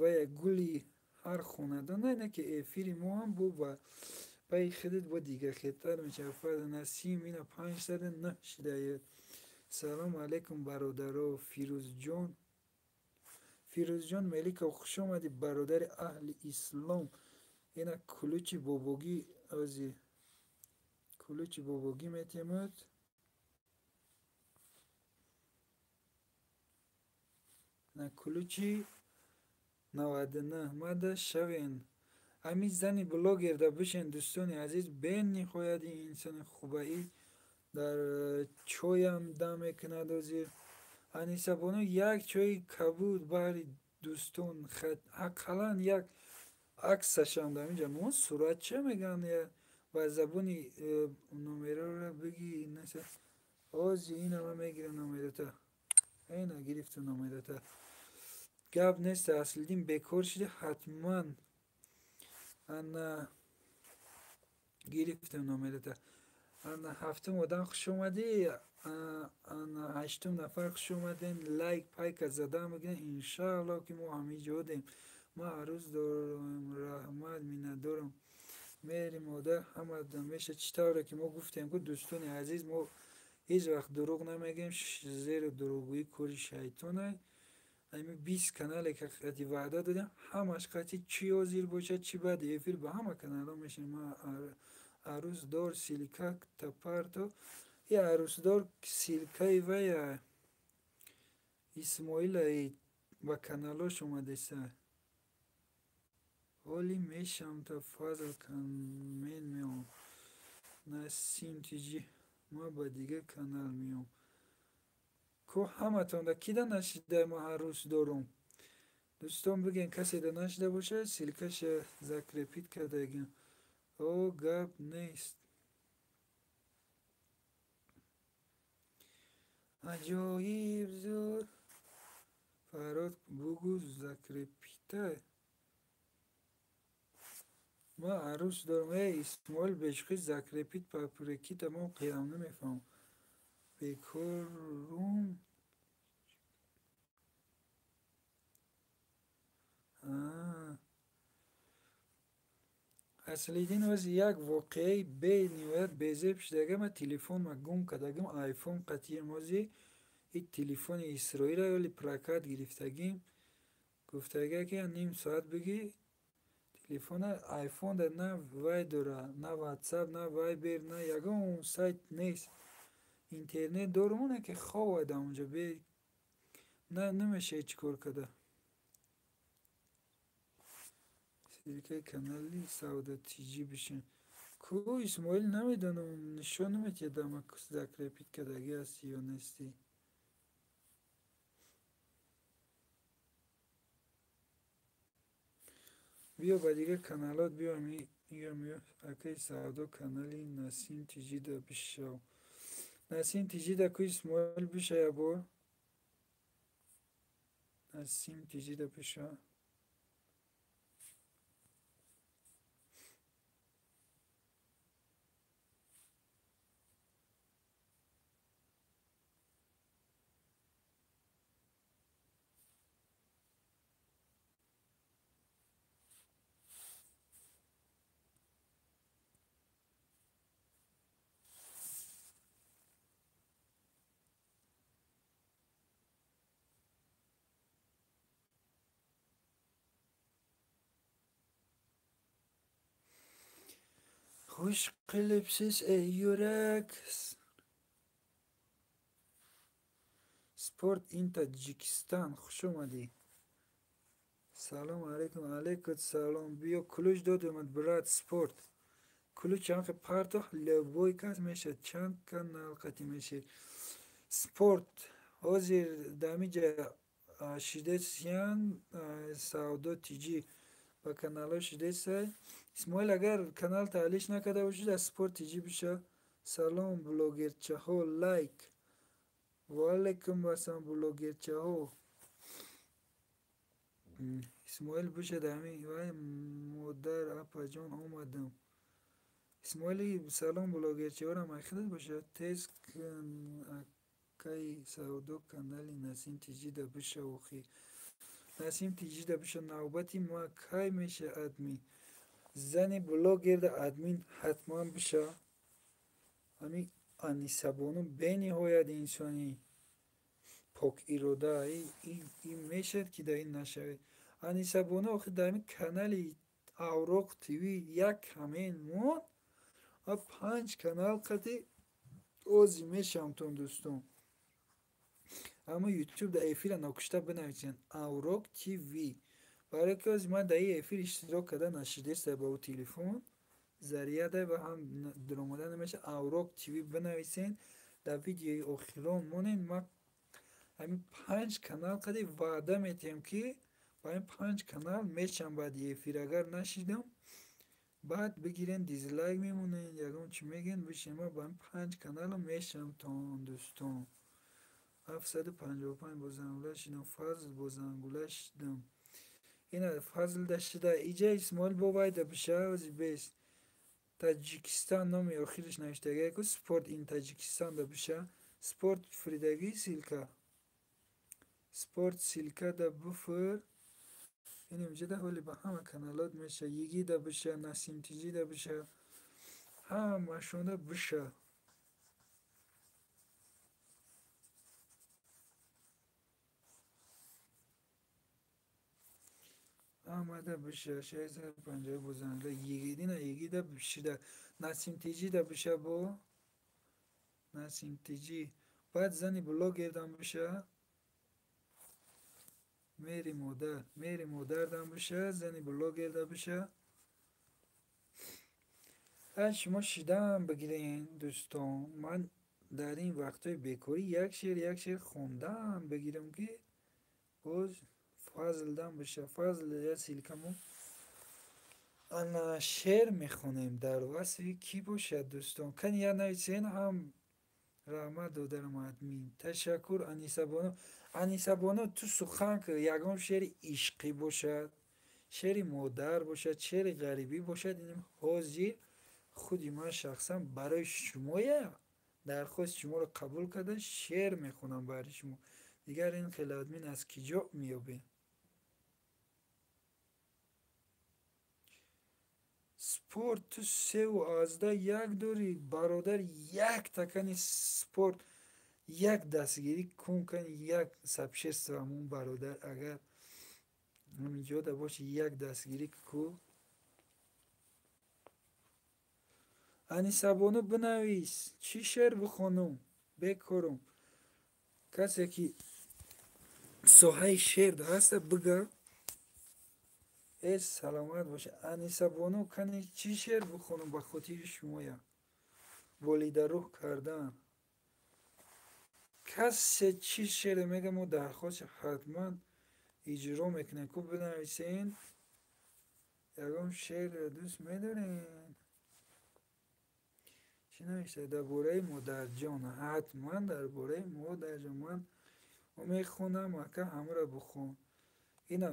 ва гули ҳар хонадон не ки эфири мо ҳам бо ба пайи худат бо дига хетар мешавад. Фарз Насим ина 509 шидаед. Салому алайкум бародаро. Фирӯзҷон Фирӯзҷон Меликов хуш омадӣ бародари аҳли ислом. Ина кулучи бобогӣ ози кулучи бобогӣ метемуд. На кулучи 99 мада шавен. Ҳамин зани блогерда бишен дӯстони азиз, бениҳоят ин инсони хубаӣ дар чоям дам мекунад озир. Анисабону як чои кабуд баҳри дӯстон ақаллан як аксашам дар инҷа мон суратча мегӯянд. Ба забони номероро бигӣ наса. Ози ина ман мегирам номерота. Ина гирифтам номерота. Гап нест, Аслиддин бекор шуда ҳатман ана гирифтам номерота. Ана ҳафтум одам хуш омадӣ, ана ҳаштум нафар хуш омадем. Лайк пайка зада мекунем. Иншааллоҳ ки мо ҳамиҷодем. Ман арӯз дорам, раҳмат, миннатдорам. Меҳри модар ҳама меша. Чӣ тавре ки мо гуфтем ку дӯстони азиз, мо ҳеҷ вақт дурӯғ намегӯем, зеро дурӯғгӯӣ кори шайтон аст. Ами 20 канале ки қати ваъда додем, ҳамаш қати чӣ ҳозир бошад, чӣ баъди эфир ба ҳама каналҳо мешавем. Ман арӯсдор силка тапарто. И арӯсдор силкаи вая Исмоила ба каналош омадеса. Ҳоли мешам та фазл мен меом. Насим тиҷи ма ба дигар канал меом. Ко ҳаматонда кида нашида ма арӯс дорум? Дӯстон бигӯен касе да нашида бошад, силкаша закрепит кардагим. О гап нест. Аҷоиб зур. Фарод бугӯ закрепита. Ма арӯс дорум. Эй Исмоил бешухӣ закрепит папрекита мо қиям намефаҳмам. Бекорум. Аслиддин ози як воқеаи бениҳоят безеб шудага. Ман телефонма гум кардагим, айфон қатиям ози и телефони Исроила оли прокат гирифтагим. Гуфтага ки ним соат бигӣ телефона айфонда на вай дора, на ватсап, на вайбер, на ягон сайт нест. Интернет дорум, оне ки ховад онҷо бе на намеша ҳеҷ кор карда. Силкаи канали Савдо тиҷӣ бишин. Ку Исмоил намедонам, нишон наметиҳад ама закрепит кардагӣ ҳасти ё нестӣ. Биё ба дигар каналот биё, мегӯям акаи Савдо канали Насим тиҷида бишав. Насим тиҷида ку Исмоил биша ябор. Насим тиҷида биша. Хуш қилибсиз эй юрак. Спорт ин Таҷикистон, хуш омадӣ. Салом алейкум. Алейкум салом. Биё ключ додамад брат спорт. Ключ чанд партох любой кас мешад, чанд канал қати мешад. Спорт ҳозир дамиҷа шидесиян Савдо тиҷӣ ба каналҳо шидесай. Исмоил агар канал таҳлиш накарда бошад, аз Спорт тиҷӣ биша. Салом блогерчаҳо, лайк. Ва алейкум ассалом блогерчаҳо. Исмоил бошад ҳамин вай модар апаҷон омадам. Исмоили салом блогерчаҳорам ахират бошад. Тез кун акаи Савдо канали Насим тиҷида биша охир. Насим тиҷида биша навбати ма кай меша админ. Зани блогерда админ ҳатман биша. Ҳамин Анисабону бениҳоят инсони покирода. Ин мешад ки дар ин нашавед. Анисабону охир дар ҳамин канали Авроқ ТВ як ҳамин монд, ва 5 канал қати ози мешавамтон дӯстон. Аммо ютуб дар эфира нокушта бинависед Авроқ ТВ. Барои ки ози ман дар ин эфир иштирок карда нашидеста ба ӯ телефон заряда ва ҳам даромада намешавад. Авроқ ТВ бинависед, дар видеои охирон монед. Ман ҳамин 5 канал қади ваъда метиҳам ки ба ин 5 канал мешавам баъди эфир. Агар нашидам Баъд бигирен дизлайк мемонен, ягон чӣ мегӯен, бишин. Ман ба панҷ каналам мешавам, дӯстон. 755 бо зангула шидам, Фазл бо зангула шидам. Ина Фазл да шида, иҷа Исмоил бо вайда биша, ози бес. Таҷикистон номи охириш навиштагия ку спорт ин Таҷикистон да биша. Спорт фуридагӣ ссылка. Спорт ссылка да буфур. Ин инҷа ҳоли ба ҳама каналот меша. Йигӣ да биша, Насим Тиҷӣ да биша. Ҳамашонда биша. Омада биша. 650 бо зангла. Йигидина йигида шида. Насим Тиҷӣ да биша бо Насим Тиҷӣ. Баъд зани блогердам биша. Мери модар, мери модардам биша, зани блогерда биша. Ай шумо шидаам бигирен, дӯстон. Ман дар ин вақтҳои бекорӣ як шеър, як шеър хондаам бигирам, ки боз Фазлдам биша. Фазл я ссылкамо. Ана шеър мехонем дар васфи кӣ бошад, дӯстон? Кани я нависен ҳам. Раҳмат додарам админ. Ташаккур, Анисабону. Анисабону, ту сухан ки ягон шеъри ишқӣ бошад, шеъри модар бошад, шеъри ғарибӣ бошад, ин ҳозир худи ман шахсан барои шумоя дархости шуморо қабул карда шеър мехонам барои шумо. Дигар ин хел админ аз киҷо меёбем? Спорт ту 3,1 дорӣ, бародар, як такани спорт, як дастгирӣ кун, кани як сабшествамон, бародар, агар ҳаминҷода боши, як дастгирӣ ку. Анисабону, бинавис, чӣ шеър бихонум? Бекорум. Касе ки соҳаи шеър ҳаста, бига. Э, саломат боша. Анисабону, кани чӣ шеър бихонум ба хотири шумоя? Болидарӯҳ кардан. Касе чӣ шеъре мега, мо дархости ҳатман иҷро мекунем. Ку бинависен, ягон шеърро дӯст медорем? Чӣ навишта? Дар бораи модарҷон. Ҳатман дар бораи модарҷон. Ман мехонам, ака, ҳамаро бихон. Ина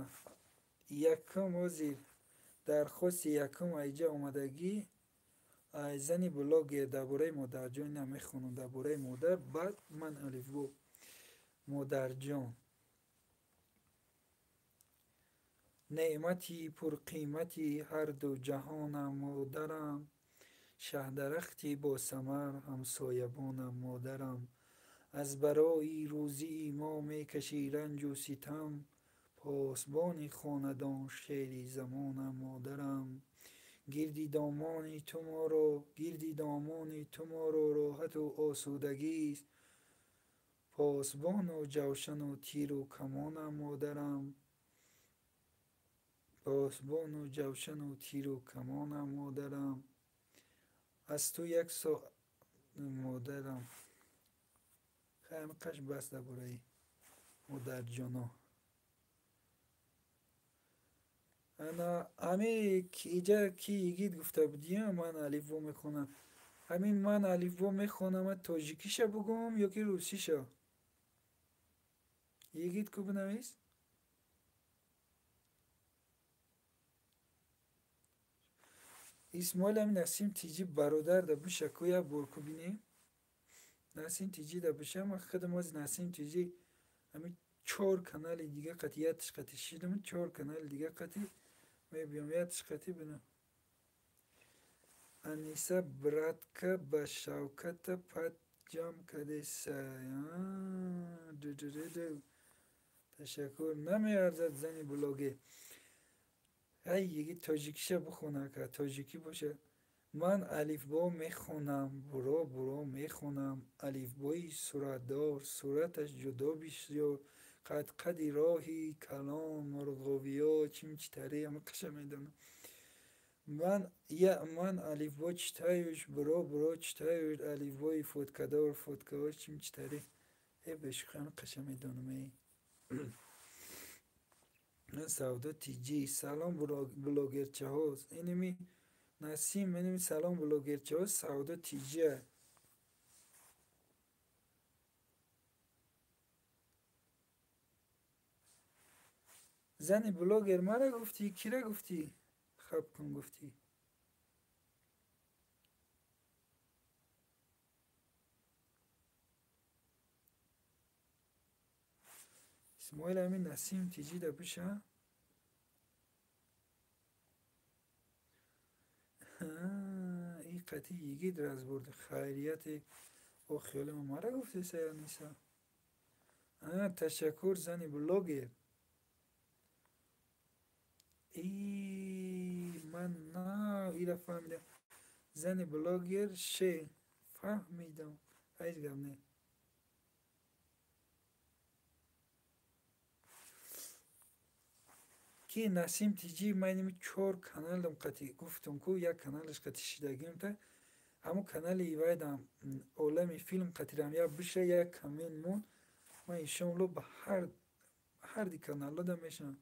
якум ҳозир дархости якум айҷа омадагӣ ай зани блогер дар бораи модарҷон. Ина мехонам дар бораи модар, баъд ман алифбо. Модарҷон. Неъмати пурқимати ҳарду ҷаҳонам, модарам, шаҳдарахти босамар ҳамсоябонам, модарам. Аз барои рӯзии мо мекашӣ ранҷу ситам, посбони хонадон, шери замонам, модарам. Гирди домони ту моро, гирди домони ту моро роҳату осудагист, посбону ҷавшану тиру камонам, модарам. Посбону ҷавшану тиру камонам, модарам. Аз ту як со модарам. Хайм қаш бас дар бораи модарҷоно. Ана ҳами иҷа ки йигит гуфта будиям, ман алифбо мехонам. Ҳамин ман алифбо мехонам, тоҷикиша бугӯм ё ки русиша? Йигит, ку бинавис. Исмоил, ҳамин Насим Тиҷӣ бародар да биша, ку як бор ку бинем. Насим Тиҷӣ да биша, ман худам ҳозир Насим Тиҷӣ ҳамин чор канали дига қати ятиш қати шидам, чор канали дига қати мебиём, ятиш қати бинам. Аниса братка ба Шавката пат ҷам кадеса. Ташаккур. Намеарзад зани блогер. Ай йигит, тоҷикиша бихона, ака, тоҷикӣ боша. Ман алифбо мехонам, буро буро мехонам. Алифбои суратдор, сураташ ҷудо бисёр, қадқади роҳи калон, мурғовиё, чимчитари, ҳама қаша медонам. Ман я ман алифбо читаюш, буро буро читаюш, алифбои фоткадор, фоткаҳош чимчитари. Э, бешухӣ, ҳама қаша медонам, эй. Савдо Тиҷӣ, салом, блогерчаҳо. Иними Насим менем салом блогерчаҳо Савдо Тиҷия. Зани блогер мара гуфтӣ, кира гуфтӣ? Хаб кун гуфтӣ. Исмоил ҳамин Насим Тиҷӣ да биша. Ин қатъи йигит разбурд. Хайрияте о хиёли ма мара гуфтӣ Саяниса. Ташаккур зани блогер. Ман на ира фаҳмидам. Зани блогер ше фаҳмидам. Ҳеҷ гап не. Ки Насим Тиҷӣ ман инми чор каналам қатъи гуфтам ку як каналаш қатъи шидагим та ҳамун канали ивайдам олами филм қатъирам як биша як коммент мон ман иншоалло ба ҳарди каналҳо мешавам.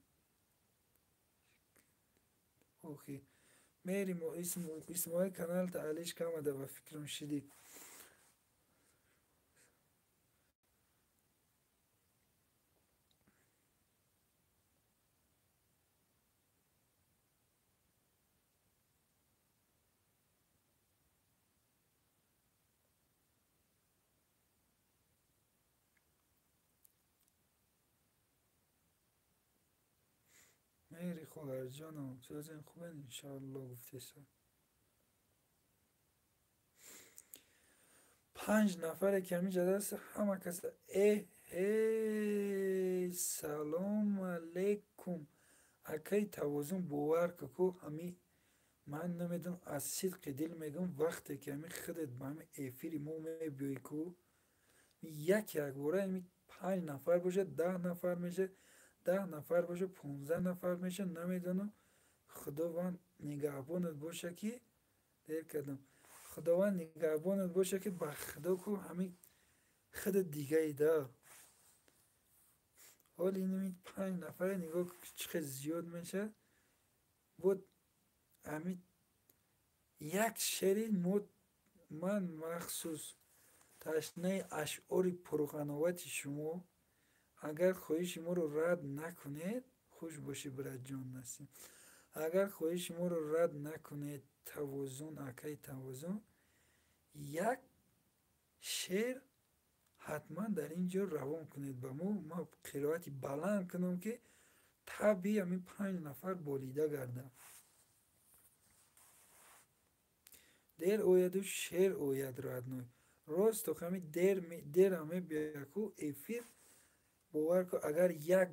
Охи мерим Исмоил каналта алиш камада ба фикрам шидӣ. Мери хоҳарҷонам сӯзен хубен иншоалло гуфтеса. 5 нафаре ки ҳамин ҷо даст ҳама кас салом алейкум. Акаи тавозун бовар ку ку ҳами ман намедонам аз сидқи дил мегӯям вақте ки ҳами худат ба ҳами эфири мо мебиёӣ ку як якбора ҳами 5 нафар бошад 10 нафар мешавад 10 нафар бошад 15 нафар мешавад намедонам. Худованд нигаҳбонат боша ки дер кардам. Худованд нигаҳбонат боша ки ба худо ку ҳамин худат дигаида. Ҳол инами 5 нафаре нигоҳ ку чӣ қадр зиёд мешавад. Буд ҳамин як шеъри ман махсус ташнаи ашъори пурғановати шумо. Агар хоҳиши моро рад накунед, хуш бошӣ братҷон Насим. Агар хоҳиши моро рад накунед, тавозун акаи тавозун, як шеър ҳатман дар ин ҷо равон кунед ба мо. Ман қироати баланд кунам ки табии ҳамин 5 нафар болида гардам. Дер ояду шеър ояд родной. Рост то ҳамин дерам мебиёяд ку эфир бовар ку агар як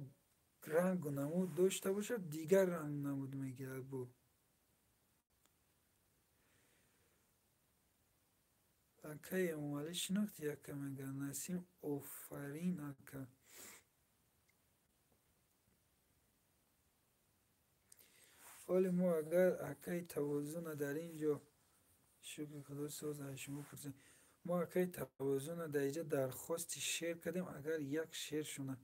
рангу намуд дошта бошад дигар рангу намуд мегирад бу. Акаи Эмомалӣ шинохти яка мегӯяд Насим офарин ака. Ҳоли мо агар акаи тавозуна дар ин ҷо шукри худо соз аз шумо пурсем. Мо акаи тавозуна дар инҷа дархости шеър кардем. Агар як шеършона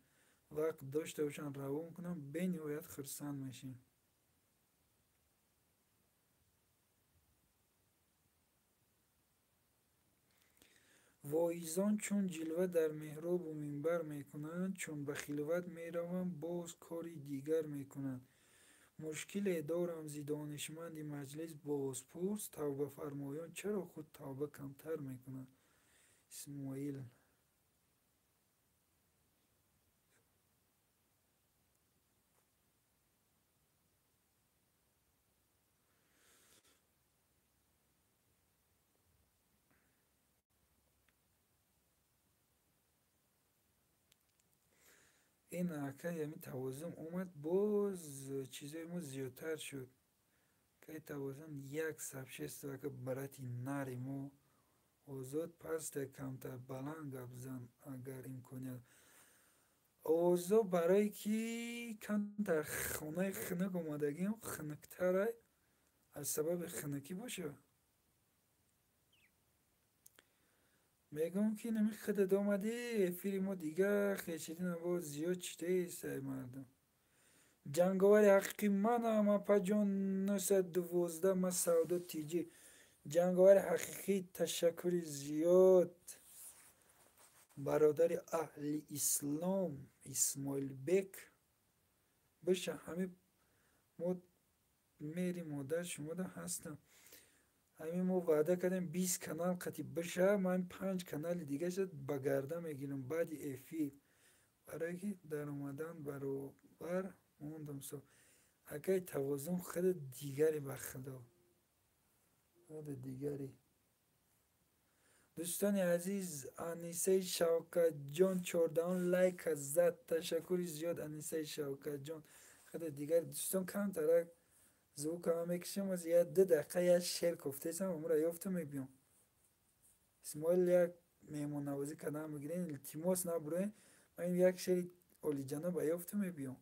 вақт дошта бошанд равон кунам бениҳоят хурсанд мешем. Воизон чун ҷилва дар меҳробу минбар мекунанд, чун ба хилват мераванд боз кори дигар мекунанд. Мушкиле дорам зи донишманди маҷлис бозпурс, тавбафармоён чаро худ тавба камтар мекунанд? Исмоил. Ин акаи ҳамин тавозун омад, боз чизои мо зиёдтар шуд. Акаи тавозун як сабшество ака барати нари мо озод паста камтар баланд гап зан агар имконият. Овозо барое ки камтар хонаи хунук омадагиам хунуктарай аз сабаби хунукӣ боша. Мегӯям ки инами худат омадӣ эфири мо дигар хечидина боз зиёд чидаест ай мардум. Ҷанговари ҳақиқӣ манам, апаҷон 912, ма Савдо Тиҷӣ. Ҷанговари ҳақиқӣ, ташаккури зиёд. Бародари аҳли ислом Исмоилбек. Биша ҳами мо мери модар шумода ҳастам. Ҳамин мо ваъда кардем 20 канал қати биша, ман 5 канали дигаша ба гарда мегирам баъди эфир. Барое ки даромадан баробар мондам со. Акай тавозун худ дигаре ба худо. Худ дигаре. Дӯстони азиз, Анисаи Шавкатҷон 14 лайка зад. Ташаккури зиёд, Анисаи Шавкатҷон. Худ дигар дӯстон камтарак звукама мекушам, аз як ду дақиқа як шер кофтесам, амура ёфта мебиём. Исмоил як меҳмоннавозӣ кардан мегирем, илтимос набуроем, ман як шери олиҷаноба ёфта мебиём.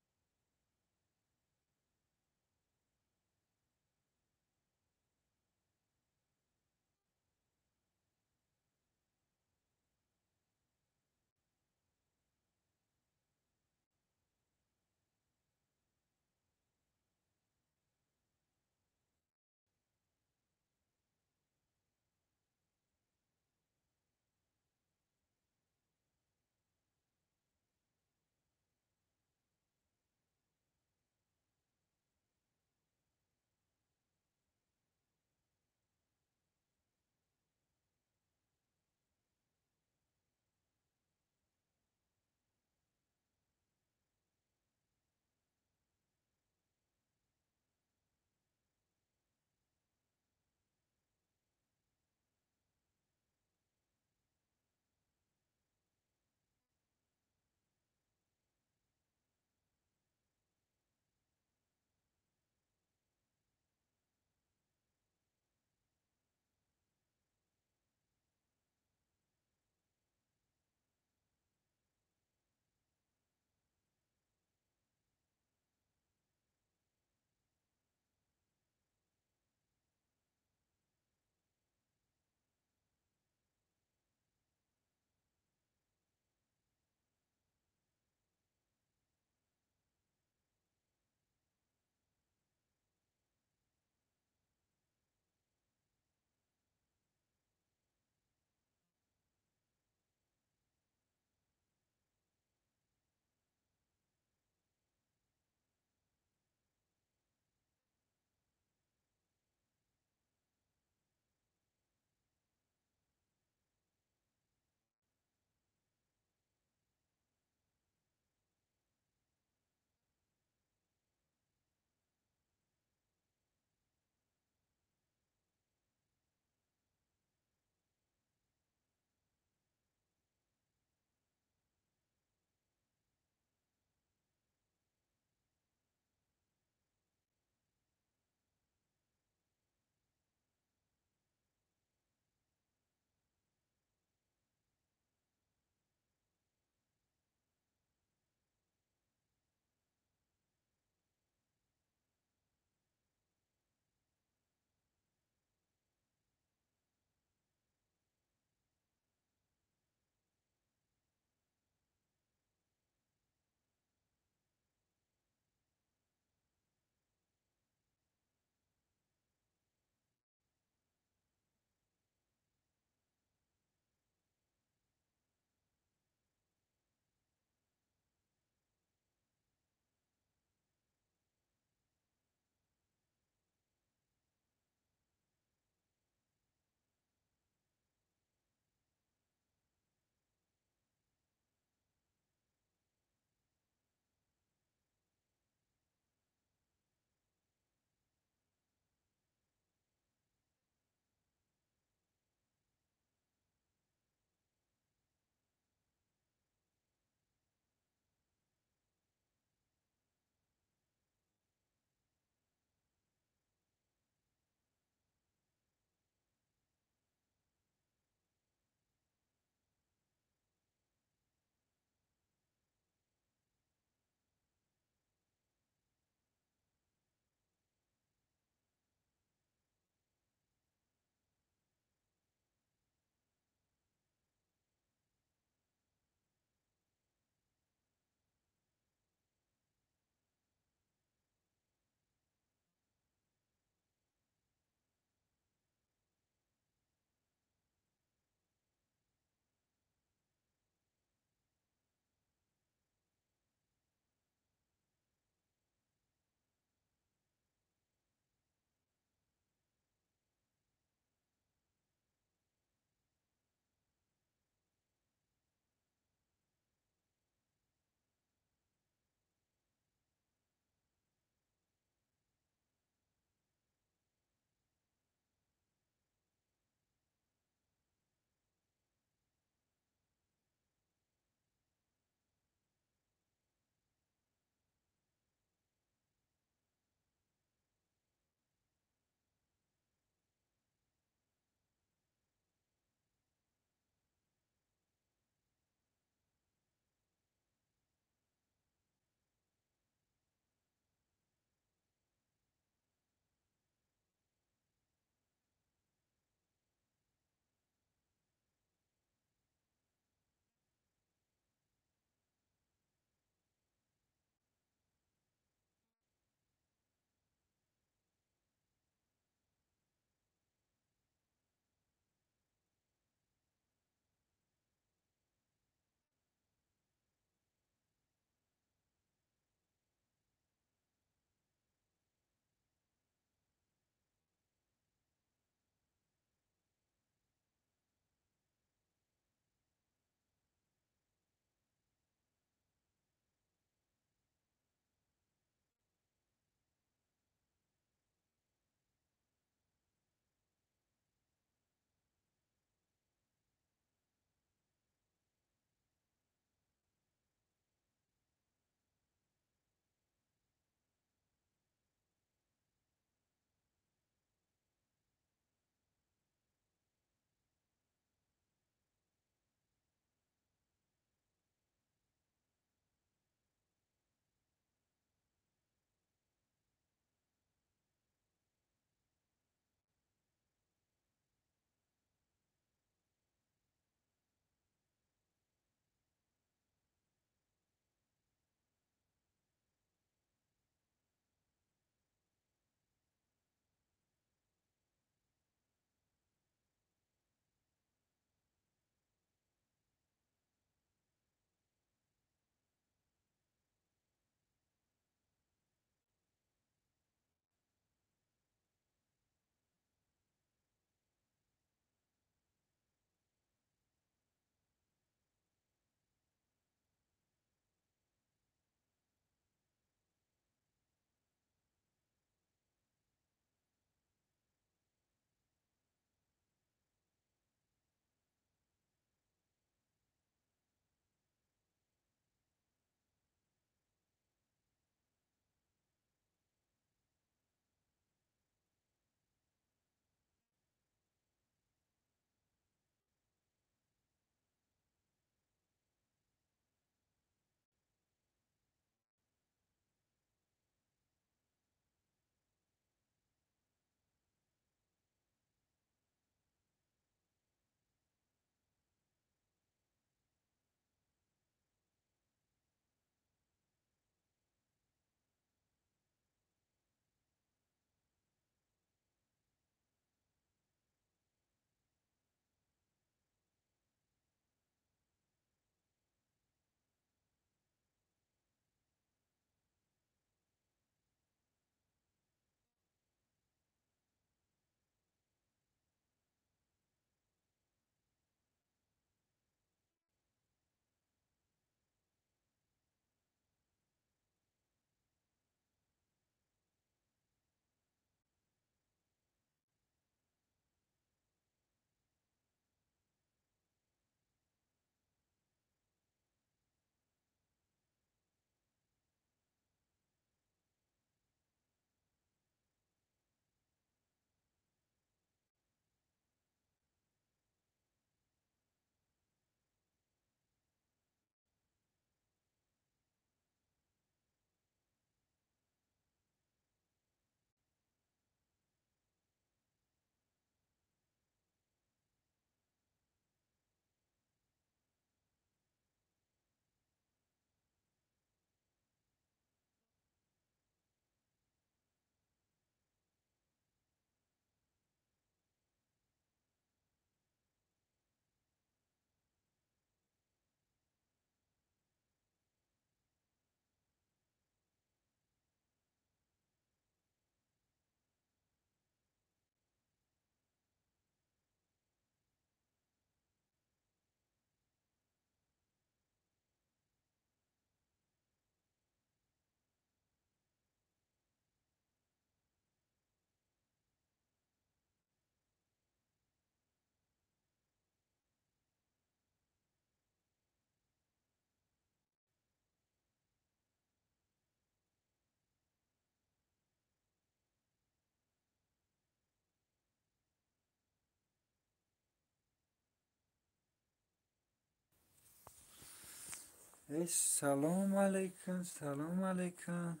Салом алейкум, салом алейкум.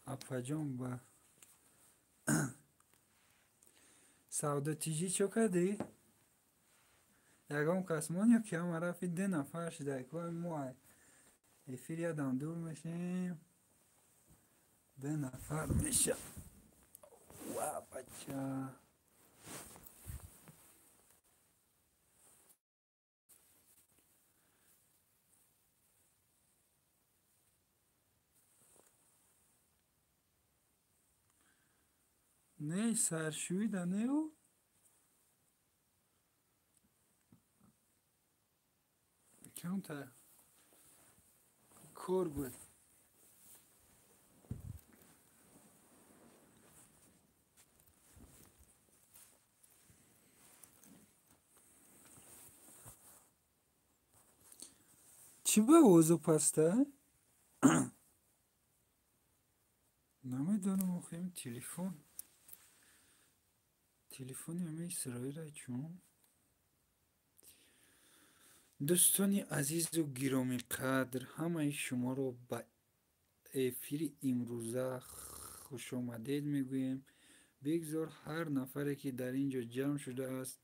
Апаҷон ба Савдотиҷӣ чо кардӣ? Ягон кас мон ё ки ҳама рафти ду нафар шуда? Ко мо эфир ядам дур мешем. Ду нафар меша. Ва бача. Не саршӯида неу? Камтар кор буд. Чӣ ба овозу паста? Намедонам охи ин телефон. Телефони ҳамаи Исроила чун? Дӯстони азизу гиромиқадр, ҳамаи шуморо ба эфири имрӯза хушомадед мегӯем. Бигзор ҳар нафаре ки дар ин ҷо ҷамъ шудааст,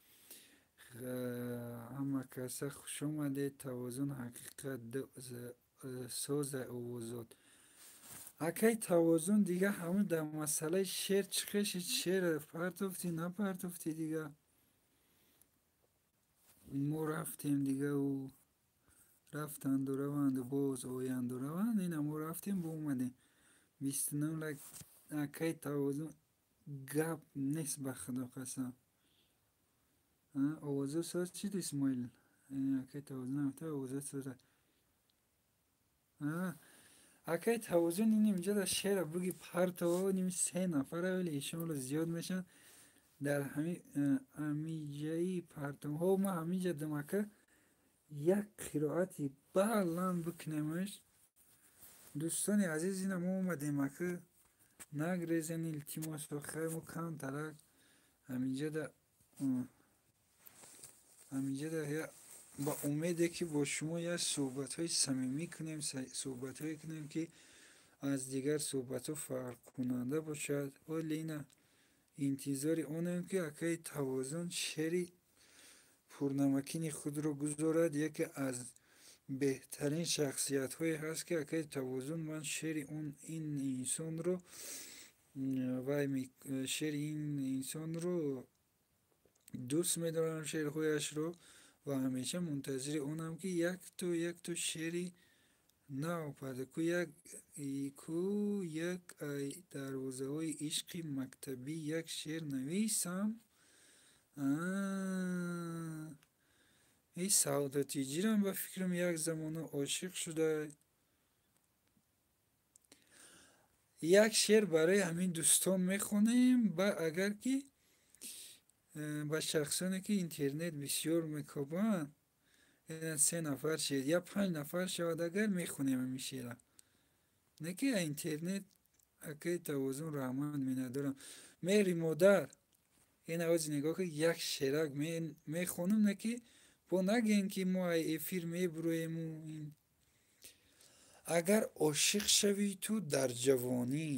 ҳама каса хушомадед. Тавозун ҳақиқат соза овозот. Акай Тавозун дига ҳамун дар масъалаи шеър чӣ хешид? Шеър партофтӣ, напартофтӣ дига? Мо рафтем дига ӯ рафтанду раванду боз оянду раванд. Ина мо рафтем, бо омадем. 29 лайк. Акай Тавозун гап нест ба худо қасам. Овозо соз чид Исмоил? Акай Тавозун рафта овозо соза. Акай Тавозун ин инҷа дар шеъра буги партово ними се нафара вале ишонро зиёд мешаванд. Дар ҳамиҷаи партовҳо ма ҳамиҷа дамака як қироати баланд бикунемаш. Дӯстони азиз, ина мо омадем ака нагрезен илтимос хай мо камтарак ҳамиҷада ба умеде ки бо шумо як суҳбатҳои самимӣ кунем, суҳбатҳое кунем ки аз дигар суҳбатҳо фарқкунанда бошад. Вале ина интизори онем ки акаи Тавозун шеъри пурнамакини худро гузорад. Яке аз беҳтарин шахсиятҳое ҳаст ки акаи Тавозун ман шеъри ин инсонро вай шеъри ин инсонро дӯст медорам, шеърҳояшро, ва ҳамеша мунтазири онам ки якто шеъри нав пайдо ку як ай дарвозаҳои ишқи мактабӣ як шеър нависам. Ин Савдотиҷирам ба фикрам як замона ошиқ шуда. Як шеър барои ҳамин дӯстон мехонем, ба агар ки ба шахсоне ки интернет бисёр мекобанд, се нафар шеър я панҷ нафар шавад агар мехонем ҳамин шеъра. Не ки интернет акаи Тавозун раҳмат менадорам. Меҳри модар ин авози нигоҳ ки як шеърак мехонам, не ки бо нагӯем ки мо ай эфир мебуроему ин. Агар ошиқ шавӣ ту дар ҷавонӣ,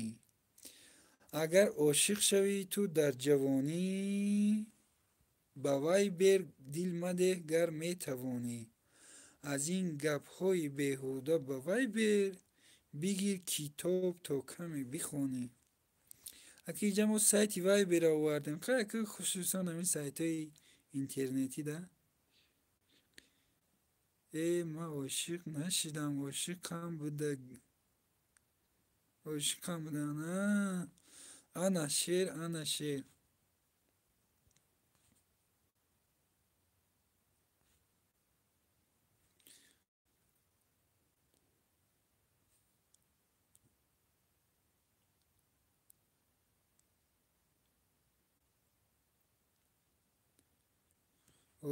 агар ошиқ шавӣ ту дар ҷавонӣ, ба вай бер дил мадеҳ гар метавонӣ. Аз ин гапҳои беҳуда ба вай бер бигир китоб то каме бихонӣ. Аки инҷа мо сайти Вайбера овардем. Хай аки хусусан ҳамин сайтҳои интернетӣ да. Ман ошиқ нашидам, ошиқам буда. Ошиқам будан. Ана шеър, ана шеър.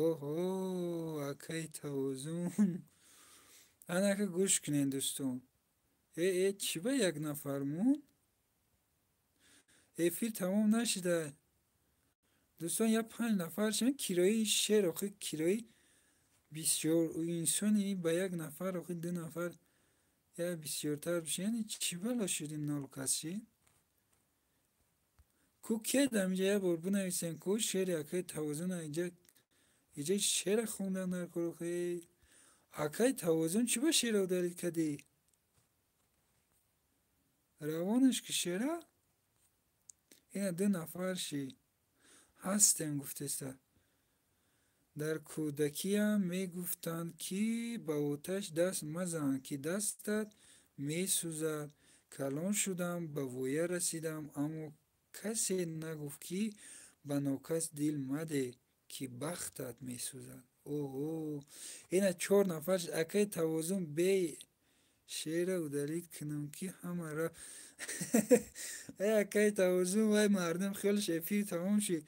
Оҳо, акаи Тавозун. Анака гӯш кунед дӯстон. Чӣ ба як нафар монд? Эфир тамом нашида. Дӯстон, я панҷ нафар шаванд, кироии шеър охи кирои Бисёр инсони ба як нафар, охи ду нафар я бисёртар бошад. Яъне чӣ бало шуд ин нол кас шид? Ку кед ҳаминҷа як бор бинависем, ку шеъри акаи Тавозун иҷа шеъра хондан дар кор охи. Акаи Тавозун чӣ ба шеъра удалить кардӣ? Равонаш ки шеъра? Ина ду нафар шид. Ҳастем гуфтеста. Дар кӯдакиям мегуфтанд, ки ба оташ даст мазан, ки дастат месӯзад. Калон шудам, ба воя расидам, аммо касе нагуфт, ки ба нокас дил мадеҳ, ки бахтат месӯзад. Оҳо, ина чор нафар. Акаи Тавозун бе шеъра удалить кунам, ки ҳама рафт. Э акаи Тавозун, вай мардум хелш эфир тамом шид.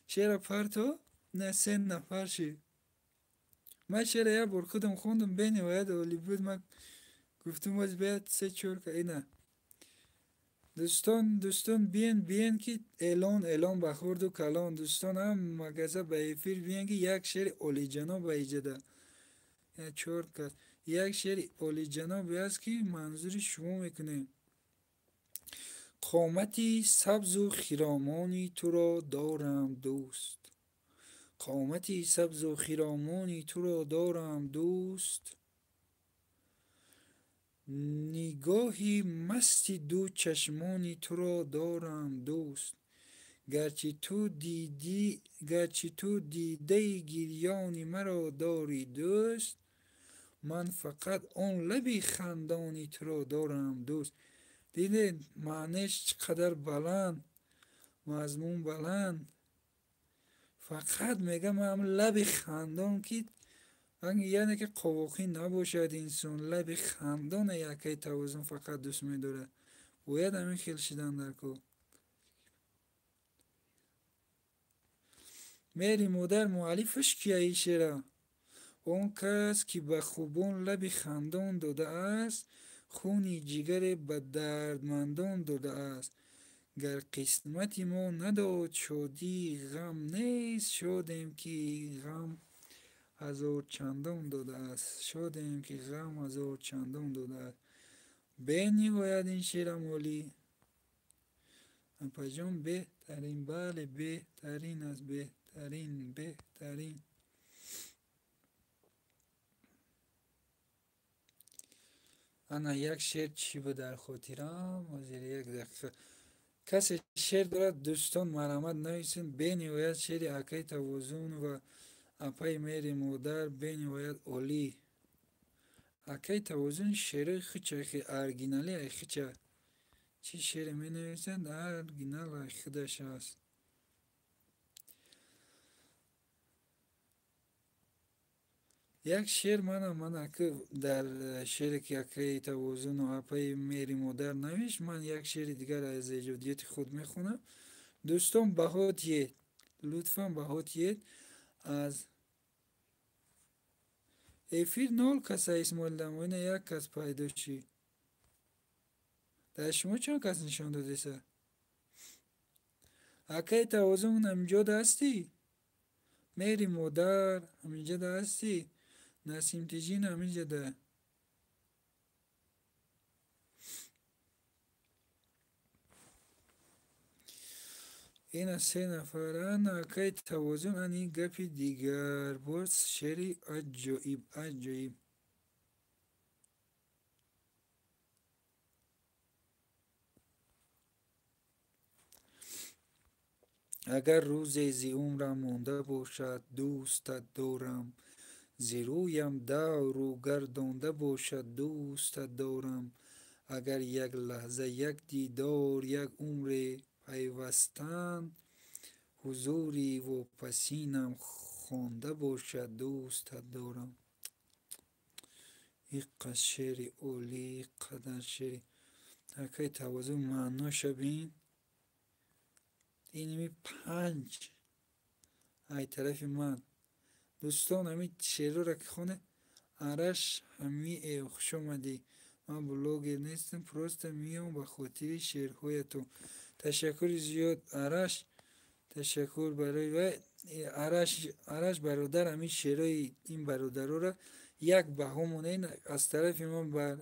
Шеъра парто, на се нафар шид. Ман шеъра як бор худам хондам, бениҳоят олӣ буд. Ман гуфтам боз бояд се чор ина. Дӯстон, дӯстон, биен, биен, ки эълон, эълон ба хурду калон. Дӯстон, ҳам магаза ба эфир биен, ки як шеъри олиҷаноб ба иҷода. Чор кас. Як шеъри олиҷанобе аст, ки манзури шумо мекунем. Қомати сабзу хиромони туро дорам дӯст. Қомати сабзу хиромони туро дорам дӯст. Нигоҳи масти ду чашмони туро дорам дӯст. Гарчи ту дидаи гирёни маро дорӣ дӯст, ман фақат он лаби хандони туро дорам дӯст. Дидед, маънеш чӣ қадар баланд, мазмун баланд. Фақат мегам ман лаби хандон, ки яъне ки қовоқӣ набошад инсон, лаби хандона якаи Тавозун фақат дӯст медорад. Бояд ҳамин хел шидан дар кор. Меҳри модар муаллифаш кия ин шеъра? Он кас, ки ба хубон лаби хандон додааст, хуни ҷигаре ба дардмандон додааст. Гар қисмати мо надод шодӣ, ғам нест, шодем, ки ғам ҳазорчандон додааст. Шодем, ки ғам ҳазорчандон додааст. Бениҳоят ин шеърам олӣ. Апаҷон, беҳтарин, бале, беҳтарин аст, беҳтарин, беҳтарин. Ана як шеър чӣ буд дар хотирам? Ҳозир як дақиқа. Касе шеър дорад, дӯстон, марҳамат нависед. Бениҳоят шеъри акаи Тавозун ва апаи Меҳри модар бениҳоят олӣ. Акаи Тавозун шеърҳои худша оригинали ай худша. Чӣ шеъре менависанд, оригинал ай худаш аст. Як шеър мана ки дар шеъре, ки акаи Тавозуну апаи Меҳри модар навишт, ман як шеъри дигар аз эҷодиёти худ мехонам. Дӯстон, баҳо диҳед, лутфан баҳо диҳед. Аз эфир нол каса Исмоил Дамоина як кас пайдо шид. Дар шумо чанд кас нишон додеса? Акаи Тавозун ҳаминҷода ҳастӣ? Меҳри модар ҳаминҷода ҳастӣ? Насим Тиҷин ҳаминҷода. Ина се нафар. Ана акаи Тавозун, ани гапи дигар. Боз шеъри аҷоиб, аҷоиб. Агар рӯзе зи умрам монда бошад, дӯстат дорам. Зи рӯям давру гардонда бошад, дӯстат дорам. Агар як лаҳза, як дидор, як умре пайвастан, ҳузури вопасинам хонда бошад, дӯстат дорам. Иққад шеъри олӣ, иққадар шеъри акаи Тавозун маъноша бин. Иними панҷ ай тарафи ман. Дӯстон, ҳамин шеърҳоро ки хонед, Араш ҳамие, хуш омадӣ. Ман блогер нестам, просто меом ба хотири шеърҳоятон. Ташаккури зиёд, Араш, ташаккур барои вай. Араш бародар, ҳамин шеърҳои ин бародароро як баҳо монед. Аз тарафи ман бар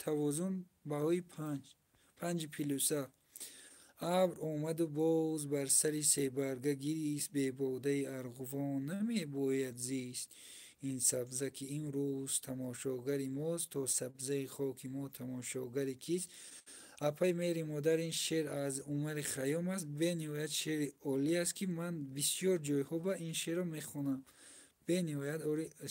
Тавозун баҳои 5, 5 плюса. Абр омаду боз бар сари себарга гирист, бебодаи арғувон намебояд зист. Ин сабза ки имрӯз тамошогари мост, то сабзаи хоки мо тамошогари кист? Апаи меҳри модар, ин шеър аз Умари Хайём аст. Бениҳоят шеъри олӣ аст, ки ман бисёр ҷойҳо ба ин шеърро мехонам. Бениҳоят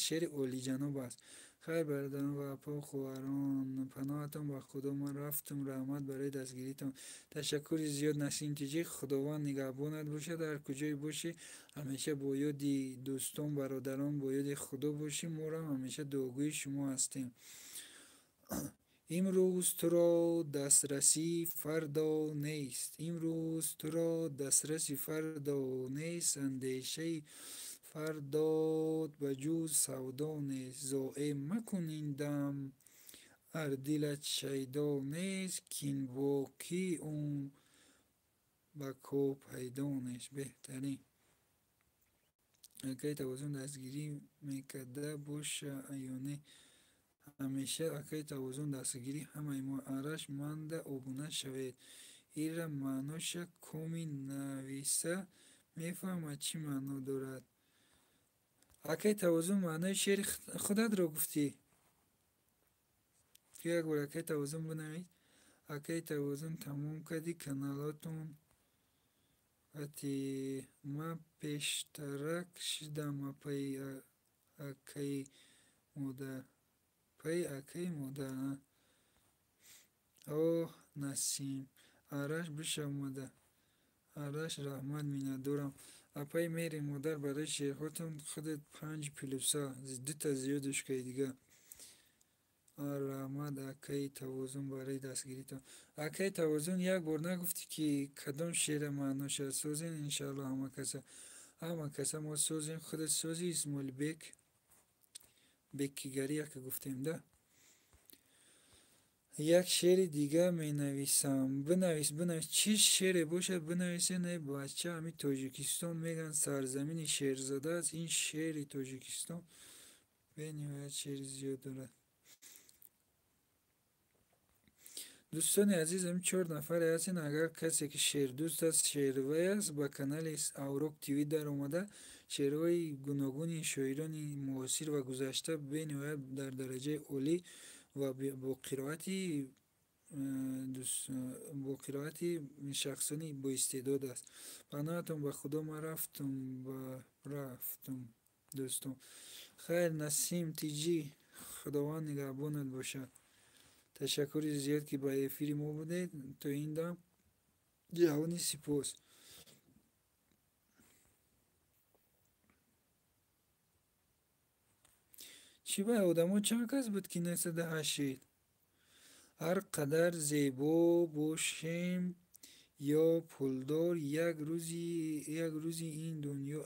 шеъри олиҷаноб аст. Хайр, бародарон ва апаву хоҳарон, паноҳатон ба Худо. Ман рафтум. Раҳмат барои дастгиритон. Ташаккури зиёд, Насим Тиҷӣ. Худованд нигаҳбонат бошад. Ҳар куҷое бошӣ, ҳамеша бо ёди дӯстон, бародарон, бо ёди Худо бошӣ. Моро ҳамеша дуогӯи шумо ҳастем. Имрӯз туро дастраси фардо нест. Имрӯз туро дастраси фардо нест. Андешаи фардот ба ҷуз савдо нест. Зоэ макун ин дам, ар дилат шайдо нест, кин боқӣ он бако пайдо нест. Беҳтарин. Акаи Тавозун дастгирӣ мекарда боша ё не? Ҳамеша акаи Тавозун дастгирӣ ҳамаи мо. Араш манда обуна шавед. Ира маъноша коми нависа мефаҳмад чӣ маъно дорад. Акаи Тавозун, маънои шеъри худатро гуфтӣ. Ту як бор акаи Тавозун бинавис. Акаи Тавозун, тамом кардӣ каналотон? Ати ман пештарак шидам апаи акаи модар. Паи акаи модар. Оҳ, Насим. Араш бишав мада. Араш, раҳмат, миннатдорам. Апаи меҳри модар, барои шеърҳотон худат 5 плюса, дута зиёдаш кай дига. Раҳмат, акаи Тавозун, барои дастгиритон. Акаи Тавозун, як бор нагуфтӣ, ки кадом шеъра маъноша созем? Иншаалло ҳама каса. Ҳама каса мо созем. Худат сози, Исмоилбек. Беккигарӣ яке гуфтем да. Як шеъри дига менависам. Бинавис, бинавис. Чӣ шеъре бошад, бинависе. Не, бача, ҳамин Тоҷикистон мегӯянд сарзамини шеързада аст. Ин шеъри Тоҷикистон бениҳоят шеъри зиёд дорад. Дӯстони азиз, ҳамин 4 нафаре ҳастен. Агар касе ки шеърдӯст аст, шеървай аст, ба канали Аврок ТВ даромада шеърҳои гуногуни шоирони муосир ва гузашта бениҳоят дар дараҷаи олӣ ва бо қироати шахсони боистеъдод аст. Паноҳатон ба Худо. Ман рафтум, рафтум, дӯстон. Хайр, Насим Тиҷӣ, Худованд нигаҳбонат бошад. Ташаккури зиёд, ки ба эфири мо будед. То ин дам ҷаҳони сипос. Чӣ бай одамо чанд кас буд, ки 908? Ҳар қадар зебо бошем ё пулдор, як рӯзи ин дунё.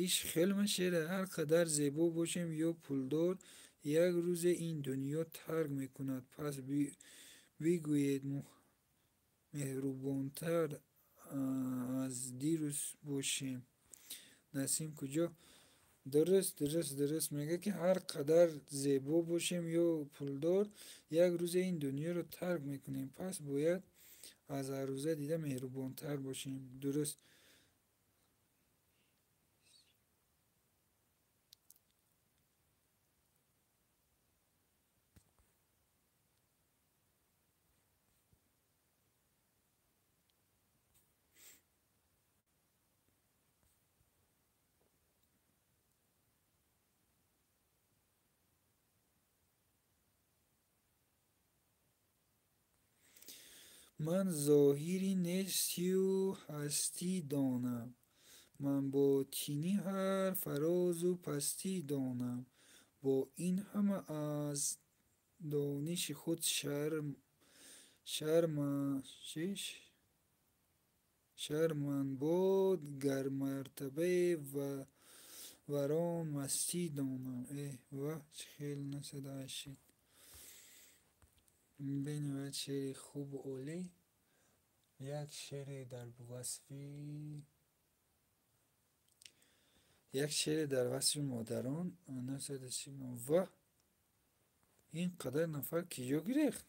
Иш хелма шеъра. Ҳар қадар зебо бошем ё пулдор, як рӯзе ин дунё тарк мекунад. Пас бигӯед меҳрубонтар аз дирӯз бошем. Насим куҷо? Дуруст, дуруст, дуруст. Мегӯяд, ки ҳар қадар зебо бошем ё пулдор, як рӯзе ин дунёро тарк мекунем. Пас бояд аз ҳар рӯза дида меҳрубонтар бошем. Дуруст. Ман зоҳири нестию ҳастӣ донам. Ман ботинӣ ҳар фарозу пастӣ донам. Бо ин ҳама аз дониши худ шарман бод, гар мартабае варон мастӣ донам. Э, ваҳ, чӣ хел 908. Бениҳоят шеъри хубу олӣ. Як шеъре дар васфи Як шеъре дар васфи модарон 939. Ва ин қадар нафар киҷо гирехт?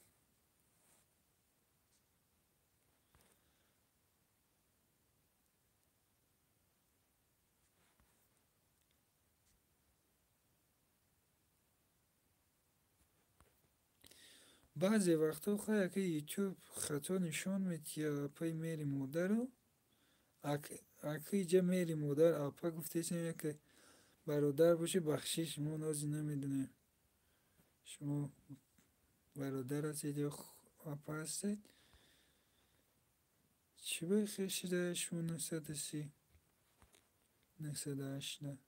Баъзе вақтҳо хай ака ютуб хато нишон медиҳад апаи мери модару ака иҷа мери модар апа гуфтесем яке бародар бошӣ бахшиш мо нози намедонем шумо бародар ҳастед ё апа ҳастед. Чӣ бахел шуда шумо 930 908?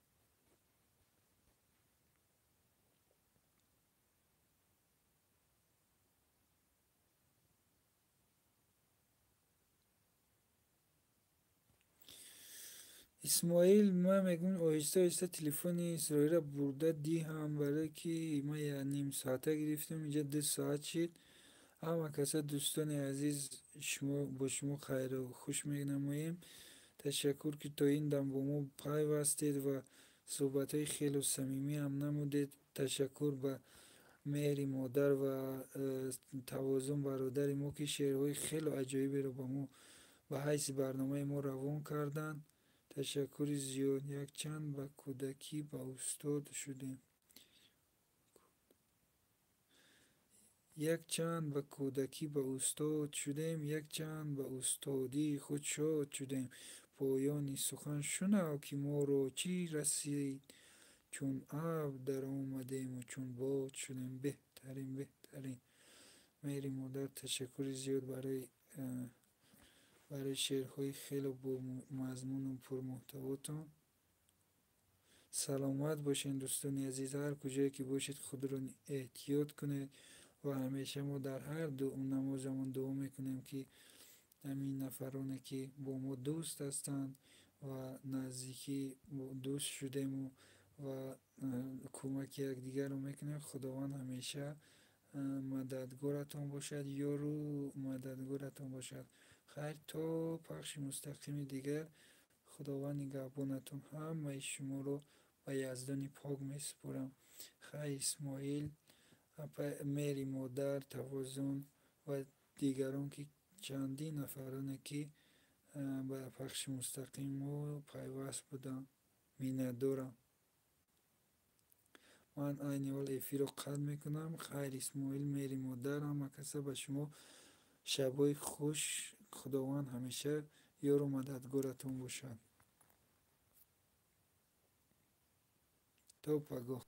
Исмоил ман мегӯям оҳиста оҳиста телефони Исроилро бурда диҳам, барое ки ман як ним соата гирифтам, инҷа 2 соат шид. Ҳама каса дӯстони азиз, бо шумо хайру хуш менамоем. Ташаккур, ки то ин дам бо мо пайвастед ва суҳбатҳои хело самимӣ ҳам намудед. Ташаккур ба меҳри модар ва тавозун бародари мо, ки шеърҳои хело аҷоиберо ба мо ба ҳайси барномаи мо равон карданд. Ташаккури зиёд. Якчанд ба кӯдакӣ ба устод шудем. Якчанд ба кӯдакӣ ба устод шудем, якчанд ба устодии худ шод шудем. Поёни сухан шунав, ки моро чӣ расид, чун абр даромадему чун бод шудем. Беҳтарин, беҳтарин. Меҳри модар, ташаккури зиёд барои шеърҳои хело бомазмуну пурмуҳтавотон. Саломат бошед дӯстони азиз, ҳар куҷое ки бошед худро эҳтиёт кунед ва ҳамеша мо дар ҳар намозамон дуо мекунем, ки ҳамин нафароне ки бо мо дӯст ҳастанд ва наздикӣ дӯст шудему ва кӯмаки якдигарро мекунем, Худованд ҳамеша мададгоратон бошад, ёру мададгоратон бошад. Хайр, то пахши мустақими дигар, Худованд нигаҳбонатон. Ҳамаи шуморо ба Яздони пок месупорам. Хайр, Исмоил, мери модар, Тавозун ва дигарон, ки чандин нафароне ки ба пахши мустақим мо пайваст буданд, миннатдорам. Ман айни ҳол эфирро қатъ мекунам. Хайр, Исмоил, мери модар, ҳама каса ба шумо шабҳои хуш. Худованд ҳамеша ёру мададгоратон бошад. То пагоҳ.